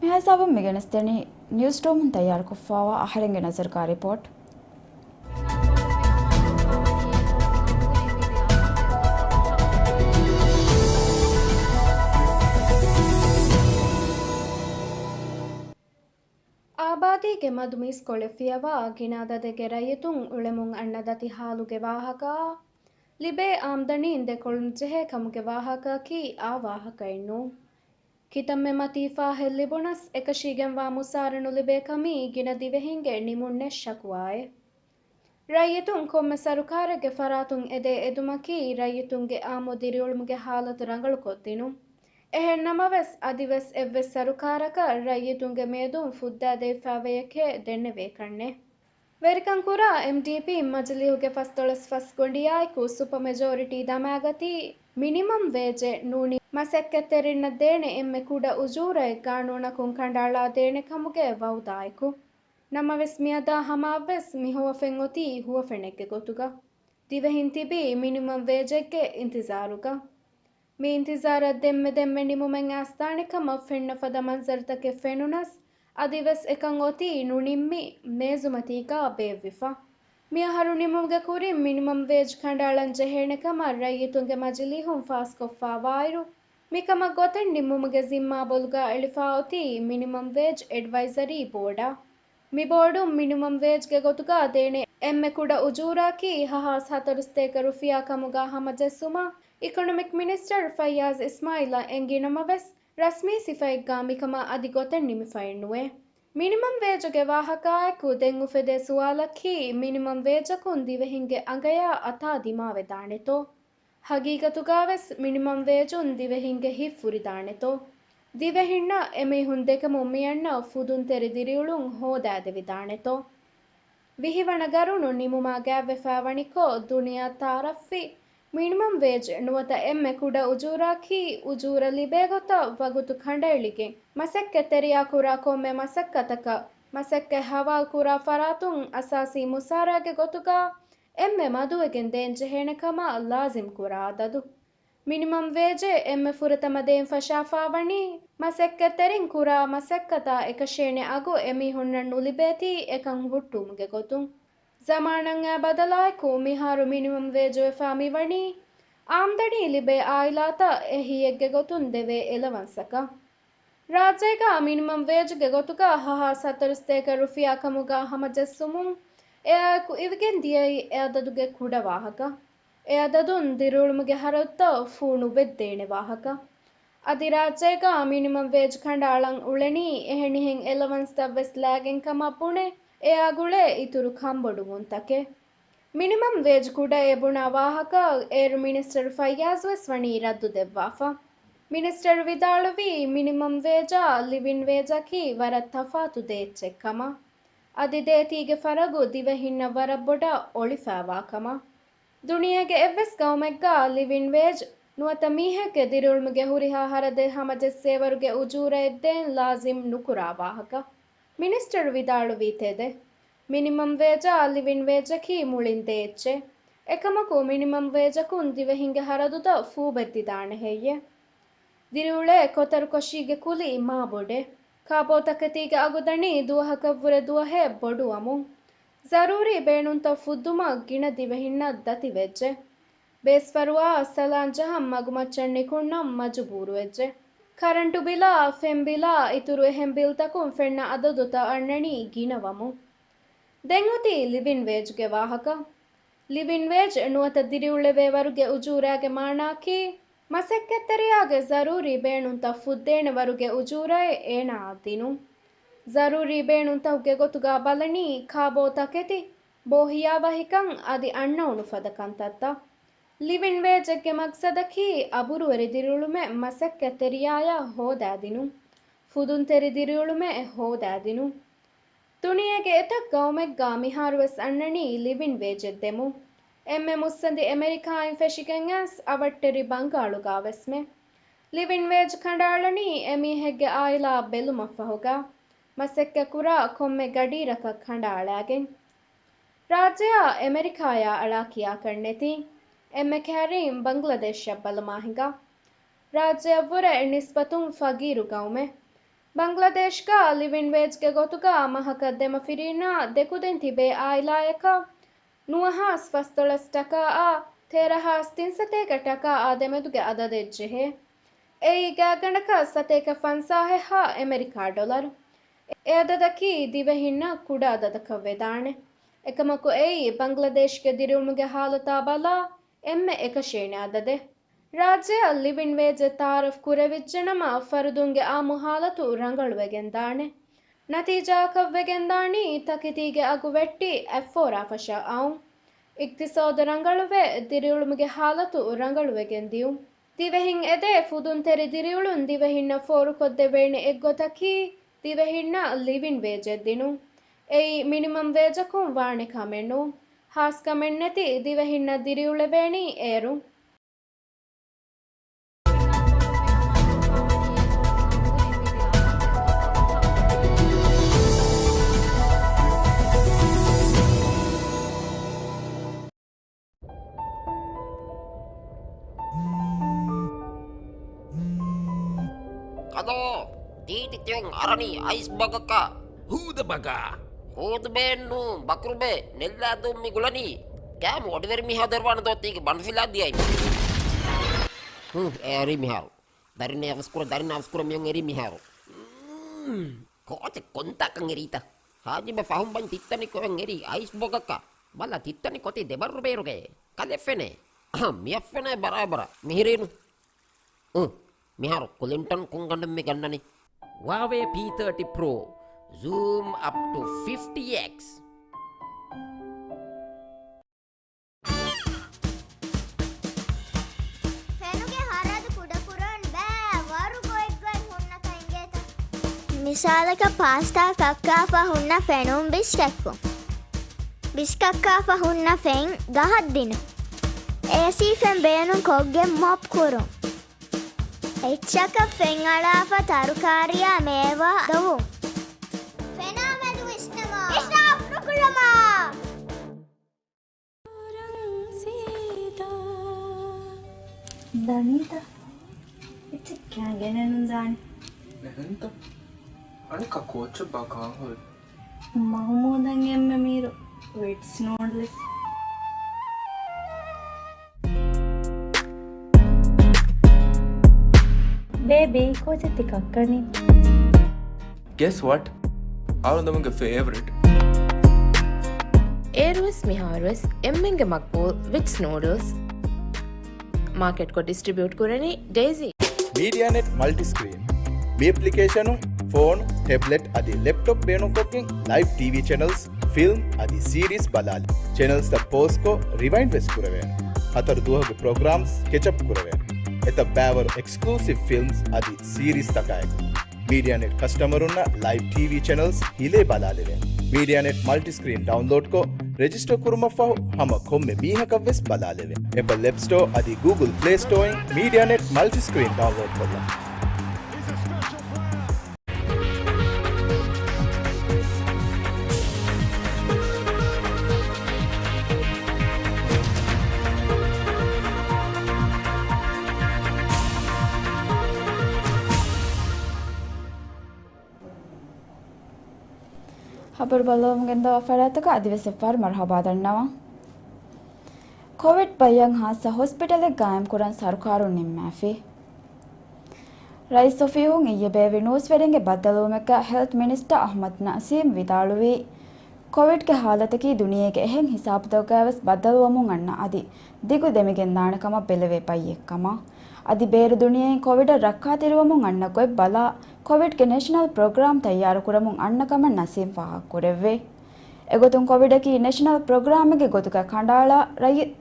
މި ހިސާބުން މިގެނެސްދެނީ ނިއުސްރޫމުން ތައްޔާރުކޮށްފައިވާ އަހަރެންގެ ނަޒަރުގަ ރިޕޯޓް. އާބާދީގެ މަދު މީސްކޮޅެއް ފިޔަވާ ގިނަ އަދަދެއްގެ ރައްޔިތުން އުޅެމުން އަންނަ ދަތި ހާލުގެ ވާހަކައާ ލިބޭ އާމްދަނީން ދެކޮޅުން ޖެހޭ ކަމުގެ ވާހަކައަކީ އާ ވާހަކައެއް ނޫން. ކިތަންމެ މަތީ ފާހެއް ލިބުނަސް، އެކަށީގެންވާ މުސާރަ ނުލިބޭ ކަމީ ގިނަ ދިވެހިންގެ ނިމުންނެއް ޝަކުވާއެއް. ރައްޔިތުން ކޮންމެ ސަރުކާރެއްގެ ފަރާތުން އެދޭ އެދުމަކީ ރައްޔިތުންގެ އާއްމު ދިރިއުޅުމުގެ ހާލަތު ރަނގަޅުކޮށްދިނުން. އެހެން ނަމަވެސް، އަދިވެސް އެއްވެސް ސަރުކާރަކަށް ރައްޔިތުންގެ މޭދުން ފުއްދާދެވިފައިވެޔެކޭ ދެންނެވޭކަށްނެތް. ވެރިކަން ކުރާ އެމްޑީޕީ މަޖިލީހުގެ ފަސްދޮޅަސް ފަސް ގޮނޑިއާއެކު ސުޕަ މެޖޯރިޓީ ދަމާގަތީ، މިނިމަމް ވޭޖެއް ނޫނީ މަސައްކަތްތެރިންނަށް ދޭނެ އެންމެ ކުޑަ އުޖޫރައެއް ގާނޫނަކުން ކަނޑައަޅާދޭނެ ކަމުގެ ވައުދާއެކު. ނަމަވެސް މިއަދާ ހަމައަށްވެސް މި ހުވަފެން އޮތީ ހުވަފެނެއްގެ ގޮތުގަ. ދިވެހިން ތިބީ މިނިމަމް ވޭޖެއްގެ އިންތިޒާރުގަ. މި އިންތިޒާރަށް ދެންމެ ދެންމެ ނިމުމެއް އައިސްދާނެ ކަމަށް ފެންނަ ފަދަ މަންޒަރުތަކެއް ފެނުނަސް، އަދިވެސް އެކަން އޮތީ ނުނިންމި މޭޒުމަތީގަ ބޭއްވިފަ. މިއަހަރު ނިމުމުގެ ކުރިން މިނިމަމް ވޭޖް ކަނޑައަޅަން ޖެހޭނެ ކަމަށް ރައްޔިތުންގެ މަޖިލީހުން ފާސްކޮށްފާވާއިރު، މިކަމަށް ގޮތެއް ނިންމުމުގެ ޒިންމާ ބޮލުގަ އެޅިފާ އޮތީ މިނިމަމް ވޭޖް އެޑްވައިޒަރީ ބޯޑާ. މި ބޯޑުން މިނިމަމް ވޭޖްގެ ގޮތުގަ ދޭނެ އެންމެ ކުޑަ އުޖޫރާއަކީ ހަހާސް ހަތަރު ސަތޭކަ ރުފިޔާ ކަމުގަ ހަމަޖެއްސުމަށް އިކޮނޮމިކް މިނިސްޓަރު ފައްޔާޒް އިސްމާއިލަށް އެނގި ނަމަވެސް، ރަސްމީ ސިފައެއްގަ މިކަމަށް އަދި ގޮތެއް ނިމިފައެއްނުވޭ. މިނިމަމް ވޭޖުގެ ވާހަކާއެކު ދެން އުފެދޭ ސުވާލަކީ، މިނިމަމް ވޭޖަކުން ދިވެހިންގެ އަނގަޔާ އަތާ ދިމާވެދާނެތޯ؟ ހަގީގަތުގަވެސް މިނިމަމް ވޭޖުން ދިވެހިންގެ ހިތް ފުރިދާނެތޯ؟ ދިވެހިންނަށް އެމީހުން ދެކެމުން މިއަންނަ ފުދުންތެރި ދިރިއުޅުން ހޯދާދެވިދާނެތޯ؟ ވިހި ވަނަ ގަރުނު ނިމުމާ ގާތްވެފައިވަނިކޮށް، ދުނިޔެއަށް ތައާރަފްވި މިނިމަމް ވޭޖް ނުވަތަ އެންމެ ކުޑަ އުޖޫރާއަކީ، އުޖޫރަ ލިބޭ ގޮތަށް ވަގުތު ކަނޑައެޅިގެން، މަސައްކަތްތެރިޔާ ކުރާ ކޮންމެ މަސައްކަތަކަށް، މަސައްކަތް ހަވާލު ކުރާ ފަރާތުން އަސާސީ މުސާރައިގެ ގޮތުގަ އެންމެ މަދުވެގެން ދޭން ޖެހޭނެ ކަމަށް ލާޒިމް ކުރާ އަދަދު. މިނިމަމް ވޭޖެއް އެންމެ ފުރަތަމަ ދޭން ފަށާފާވަނީ، މަސައްކަތްތެރިން ކުރާ މަސައްކަތާ އެކަށޭނެ އަގު އެމީހުންނަށް ނުލިބޭތީ އެކަން ހުއްޓުވުމުގެ ގޮތުން. ޒަމާނަށް އައި ބަދަލާއެކު، މިހާރު މިނިމަމް ވޭޖު ވެފާ މިވަނީ، އާމްދަނީ ލިބޭ އާއިލާތައް އެހީއެއްގެ ގޮތުން ދެވޭ އެލަވަންސަކަށް. ރާއްޖޭގަ މިނިމަމް ވޭޖުގެ ގޮތުގަ ހަހާސް ހަތަރު ސަތޭކަ ރުފިޔާ ކަމުގަ ހަމަޖެއްސުމުން އެއާއެކު އިވިގެން ދިޔައީ އެ އަދަދުގެ ކުޑަ ވާހަކަ. އެ އަދަދުން ދިރިއުޅުމުގެ ހަރަދުތައް ފޫނުވެއްދޭނެ ވާހަކަ. އަދި ރާއްޖޭގަ މިނިމަމް ވޭޖް ކަނޑައަޅަން އުޅެނީ އެހެނިހެން އެލަވަންސްތައްވެސް ލާގެން ކަމަށް ބުނެ، އެއާ ގުޅޭ އިތުރު ކަންބޮޑުވުންތަކެއް. މިނިމަމް ވޭޖް ކުޑައޭ ބުނާ ވާހަކައަށް އޭރު މިނިސްޓަރު ފައްޔާޒުވެސް ވަނީ ރައްދު ދެއްވާފަ. މިނިސްޓަރު ވިދާޅުވީ، މިނިމަމް ވޭޖާ ލިވިން ވޭޖަކީ ވަރަށް ތަފާތު ދޭއްޗެއް ކަމަށް. އަދި ދޭތީގެ ފަރަގު ދިވެހިންނަށް ވަރަށް ބޮޑަށް އޮޅިފައިވާ ކަމަށް. ދުނިޔޭގެ އެއްވެސް ގައުމެއްގަ ލިވިން ވޭޖް ނުވަތަ މީހެއްގެ ދިރިއުޅުމުގެ ހުރިހާ ހަރަދެއް ހަމަޖެއްސޭވަރުގެ އުޖޫރައެއް ދޭން ލާޒިމް ނުކުރާ ވާހަކަ. މިނިސްޓަރު ވިދާޅުވީ ތެދެއް. މިނިމަމް ވޭޖާ ލިވިން ވޭޖަކީ މުޅިން ދޭއްޗެއް. އެކަމަކު، މިނިމަމް ވޭޖަކުން ދިވެހިންގެ ހަރަދުތައް ފޫބެއްދިދާނެ ހެއްޔެ؟ ދިރިއުޅޭ ކޮތަރުކޮށީގެ ކުލި މާ ބޮޑެއް. ކާބޯތަކެތީގެ އަގު ދަނީ ދުވަހަކަށްވުރެ ދުވަހެއް ބޮޑުވަމުން. ޒަރޫރީ ބޭނުންތައް ފުއްދުމަށް ގިނަ ދިވެހިންނަށް ދަތިވެއްޖެ. ބޭސްފަރުވާއަށް ސަލާން ޖަހަން މަގުމައްޗަށް ނިކުންނަން މަޖުބޫރުވެއްޖެ. ކަރަންޓު ބިލާ، ފެން ބިލާ އިތުރު އެހެން ބިލްތަކުން ފެންނަ އަދަދުތައް އަންނަނީ ގިނަވަމުން. ދެން އޮތީ ލިވިން ވޭޖްގެ ވާހަކަ. ލިވިން ވޭޖް ނުވަތަ ދިރިއުޅެވޭ ވަރުގެ އުޖޫރާގެ މާނައަކީ، މަސައްކަތްތެރިޔާގެ ޒަރޫރީ ބޭނުންތައް ފުއްދޭނެ ވަރުގެ އުޖޫރައެއް އޭނާއަށް ދިނުން. ޒަރޫރީ ބޭނުންތަކުގެ ގޮތުގަ ބަލަނީ، ކާބޯ ތަކެތި، ބޯ ހިޔާވަހިކަން އަދި އަންނައުނު ފަދަ ކަންތައްތައް. ލިވިން ވޭޖެއްގެ މަގްސަދަކީ، އަބުރުވެރި ދިރިއުޅުމެއް މަސައްކަތްތެރިޔާޔަށް ހޯދާދިނުން. ފުދުންތެރި ދިރިއުޅުމެއް ހޯދާދިނުން. ދުނިޔޭގެ އެތައް ގައުމެއްގަ މިހާރުވެސް އަންނަނީ ލިވިން ވޭޖެއް ދެމުން. އެންމެ މުއްސަނދި އެމެރިކާއިން ފެށިގެން އައިސް އަވަށްޓެރި ބަންގާޅުގަވެސްމެ. ލިވިން ވޭޖް ކަނޑައަޅަނީ އެމީހެއްގެ އާއިލާ ބެލުމަށްފަހުގަ، މަސައްކަތްކުރާ ކޮންމެ ގަޑީރަކަށް ކަނޑައަޅާގެން. ރާއްޖެއާ އެމެރިކާޔާ އަޅާ ކިޔާކަށް ނެތި. އެންމެ ކައިރީން ބަންގްލަދޭޝަށް ބަލަމާހިނގާ. ރާއްޖެއަށްވުރެ ނިސްބަތުން ފަގީރު ގައުމެއް. ބަންގްލަދޭޝްގަ ލިވިން ވޭޖްގެ ގޮތުގަ މަހަކަށް ދެމަފިރީންނާ ދެކުދިން ތިބޭ އާއިލާޔަކަށް ނުވަހާސް ފަސްދޮޅަސް ޓަކާއާ ތޭރަހާސް ތިން ސަތޭކަ ޓަކާއާ ދެމެދުގެ އަދަދެއް ޖެހޭ. އެއީ ގާތްގަނޑަކަށް ސަތޭކަ ފަންސާހެއްހާ އެމެރިކާ ޑޮލަރު. އެ އަދަދަކީ ދިވެހިންނަށް ކުޑަ އަދަދަކަށް ވެދާނެ. އެކަމަކު އެއީ ބަންގްލަދޭޝްގެ ދިރިއުޅުމުގެ ހާލަތާ ބަލާ، އެންމެ އެކަށޭނެ އަދަދެއް. ރާއްޖެއަށް ލިވިން ވޭޖެއް ތައާރަފް ކުރެވިއްޖެނަމަ، ފަރުދުންގެ އާއްމު ހާލަތު ރަނގަޅުވެގެންދާނެ. ނަތީޖާއަކަށް ވެގެންދާނީ، ތަކެތީގެ އަގު ވެއްޓި އަތްފޯރާ ފަށަށް އައުން. އިގްތިސޯދު ރަނގަޅުވެ، ދިރިއުޅުމުގެ ހާލަތު ރަނގަޅުވެގެން ދިޔުން. ދިވެހިން އެދޭ ފުދުންތެރި ދިރިއުޅުން ދިވެހިންނަށް ފޯރުކޮށްދެވޭނެ އެއްގޮތަކީ، ދިވެހިންނަށް ލިވިން ވޭޖެއް ދިނުން. އެއީ މިނިމަމް ވޭޖަކުން ވާނެ ކަމެއް ނޫން. ހާސްކަމެއް ނެތި ދިވެހިންނަށް ދިރިއުޅެވޭނީ އޭރުން. އަލޯ، ތީތި ތިއޮން އަރަނީ އައިސް ބަގަކަށް. ހޫދަ ބަގާ. ހޫދުބޭން ނޫން، ބަކުރުބޭ، ނެއްލާދޫން މި ގުޅަނީ. ކާމު އޮޑިވެރި މިހާ ދޮރުވާނެ ދޯ ތީގެ ބަނޑު ފިލާ ދިޔައި. ހު، އެ އެރީ މިހާރު. ދަރިން އަވަސްކުރ، ދަރިން އަވަސްކުރ މިއޮން އެރީ މިހާރު. ކޯޗެއް ކޮންތާކަން އެރީތަ؟ ހާޖިބަ ފަހުން ބަން ތިއްތަނި ކޮއެން އެރީ އައިސް ބޮގަކަށް. ބަލަ ތިއްތަނި ކޮތީ ދެބައްރު ބޭރުގައޭ. ކަލެ ފެނޭ. އަހަ، މިއަށް ފެނޭ ބަރާބަރަށް. މިހިރީނު. އު، މިހާރު ކުލިންޓަން ކުންގަނޑެއް މި ގަންނަނީ. ހުއާވޭ ޕީ ތާޓީ ޕްރޯ. Zoom up to fifty X. ފެނުގެ ހަރަދު ކުޑަކުރަން ބައި ވަރު ގޮތްގޮތް ހުންނަކަށް އިނގޭތަ؟ މިސާލަކަށް ޕާސްތާ ކައްކާފަ ހުންނަ ފެނުން ބިސް ކެއްކުން. ބިސް ކައްކާފަ ހުންނަ ފެން ގަހަށް ދިނުން. އޭސީ ފެން ބޭނުން ކޮށްގެން މޮޕް ކުރުން. އެއްޗަކަށް ފެން އަޅާފަ ތަރުކާރިއާ މޭވާ ދޮވުން. ފެނާ މެދު ވިސްނަމާ. އިސްރާފް ނުކުރަމާ. ދަނީތަ؟ އެއްޗެއް ކާ ގެނެއްނު ދާނެ. އެހެންތަ؟ އަނެއްކާ ކޯއްޗެއްބާ ކާން ހުރި؟ މަހުމޫދަށް އެންމެ މީރު ވިޓްސް ނޫޑްލްސް. ބޭބީ، ކޯޗެއް ތި ކައްކަނީ؟ Guess what? އަޅުގަނޑުމެންގެ ފޭވަރިޓް. އޭރުވެސް މިހާރުވެސް އެންމެންގެ މަގްބޫލް ވިޓްސް ނޫޑްލްސް. މާކެޓްކޮށް ޑިސްޓްރިބިއުޓް ކުރަނީ ޑޭޒީ. މީޑިއާނެޓް މަލްޓިސްކްރީން. މި އެޕްލިކޭޝަނުން ފޯނު، ޓެބްލެޓް އަދި ލެޕްޓޮޕް ބޭނުންކޮށްގެން ލައިވް ޓީވީ ޗެނަލްސް، ފިލްމް އަދި ސީރީސް ބަލާލި. ޗެނަލްސްތައް ޕޯސްކޮށް ރިވައިންޑް ވެސް ކުރެވޭނެ. ހަތަރު ދުވަހުގެ ޕްރޮގްރާމްސް ކެޗަޕް ކުރެވޭނެ. އެތައް ބައިވަރު އެކްސްކްލޫސިވް ފިލްމްސް އަދި ސީރީސްތަކާއެކު. މީޑިއާނެޓް ކަސްޓަމަރުންނަށް ލައިވް ޓީވީ ޗެނަލްސް ހިލޭ ބަލާލެވޭނެ. މީޑިއާނެޓް މަލްޓިސްކްރީން ޑައުންލޯޑްކޮށް، ރެޖިސްޓަރ ކުރުމަށްފަހު ހަމަ ކޮންމެ މީހަކަށްވެސް ބަލާލެވޭނެ. އެޕަލް އެޕް ސްޓޯ އަދި ގޫގުލް ޕްލޭ ސްޓޯއިން މީޑިއާނެޓް މަލްޓިސްކްރީން ޑައުންލޯޑްކޮށްލަން. ހަބަރު ބައްލަވަމުން ގެންދަވާ ފަރާތްތަކަށް އަދިވެސް އެއްފަހަރު މަރުހަބާ ދަންނަވަން. ކޮވިޑް ބައްޔަށް ހާއްސަ ހޮސްޕިޓަލެއް ގާއިމްކުރަން ސަރުކާރުން ނިންމާފި. ރައީސް އޮފީހުން އިއްޔެ ބޭއްވި ނޫސްވެރިންގެ ބައްދަލުވުމެއްގަ ހެލްތް މިނިސްޓަރ އަހްމަދު ނަސީމް ވިދާޅުވީ، ކޮވިޑްގެ ހާލަތަކީ ދުނިޔޭގެ އެހެން ހިސާބުތަކުގައިވެސް ބައްދަލުވަމުން އަންނަ އަދި ދިގު ދެމިގެންދާނެ ކަމަށް ބެލެވޭ ބައްޔެއް ކަމަށް. އަދި ބޭރު ދުނިޔެއިން ކޮވިޑަށް ރައްކާތެރިވަމުން އަންނަ ގޮތް ބަލާ، ކޮވިޑްގެ ނޭޝަނަލް ޕްރޮގްރާމް ތައްޔާރުކުރަމުން އަންނަ ކަމަށް ނަސީމް ފާހަގަކުރެއްވި. އެގޮތުން ކޮވިޑަކީ ނޭޝަނަލް ޕްރޮގްރާމެއްގެ ގޮތުގަ ކަނޑައަޅާ ރައްޔި-،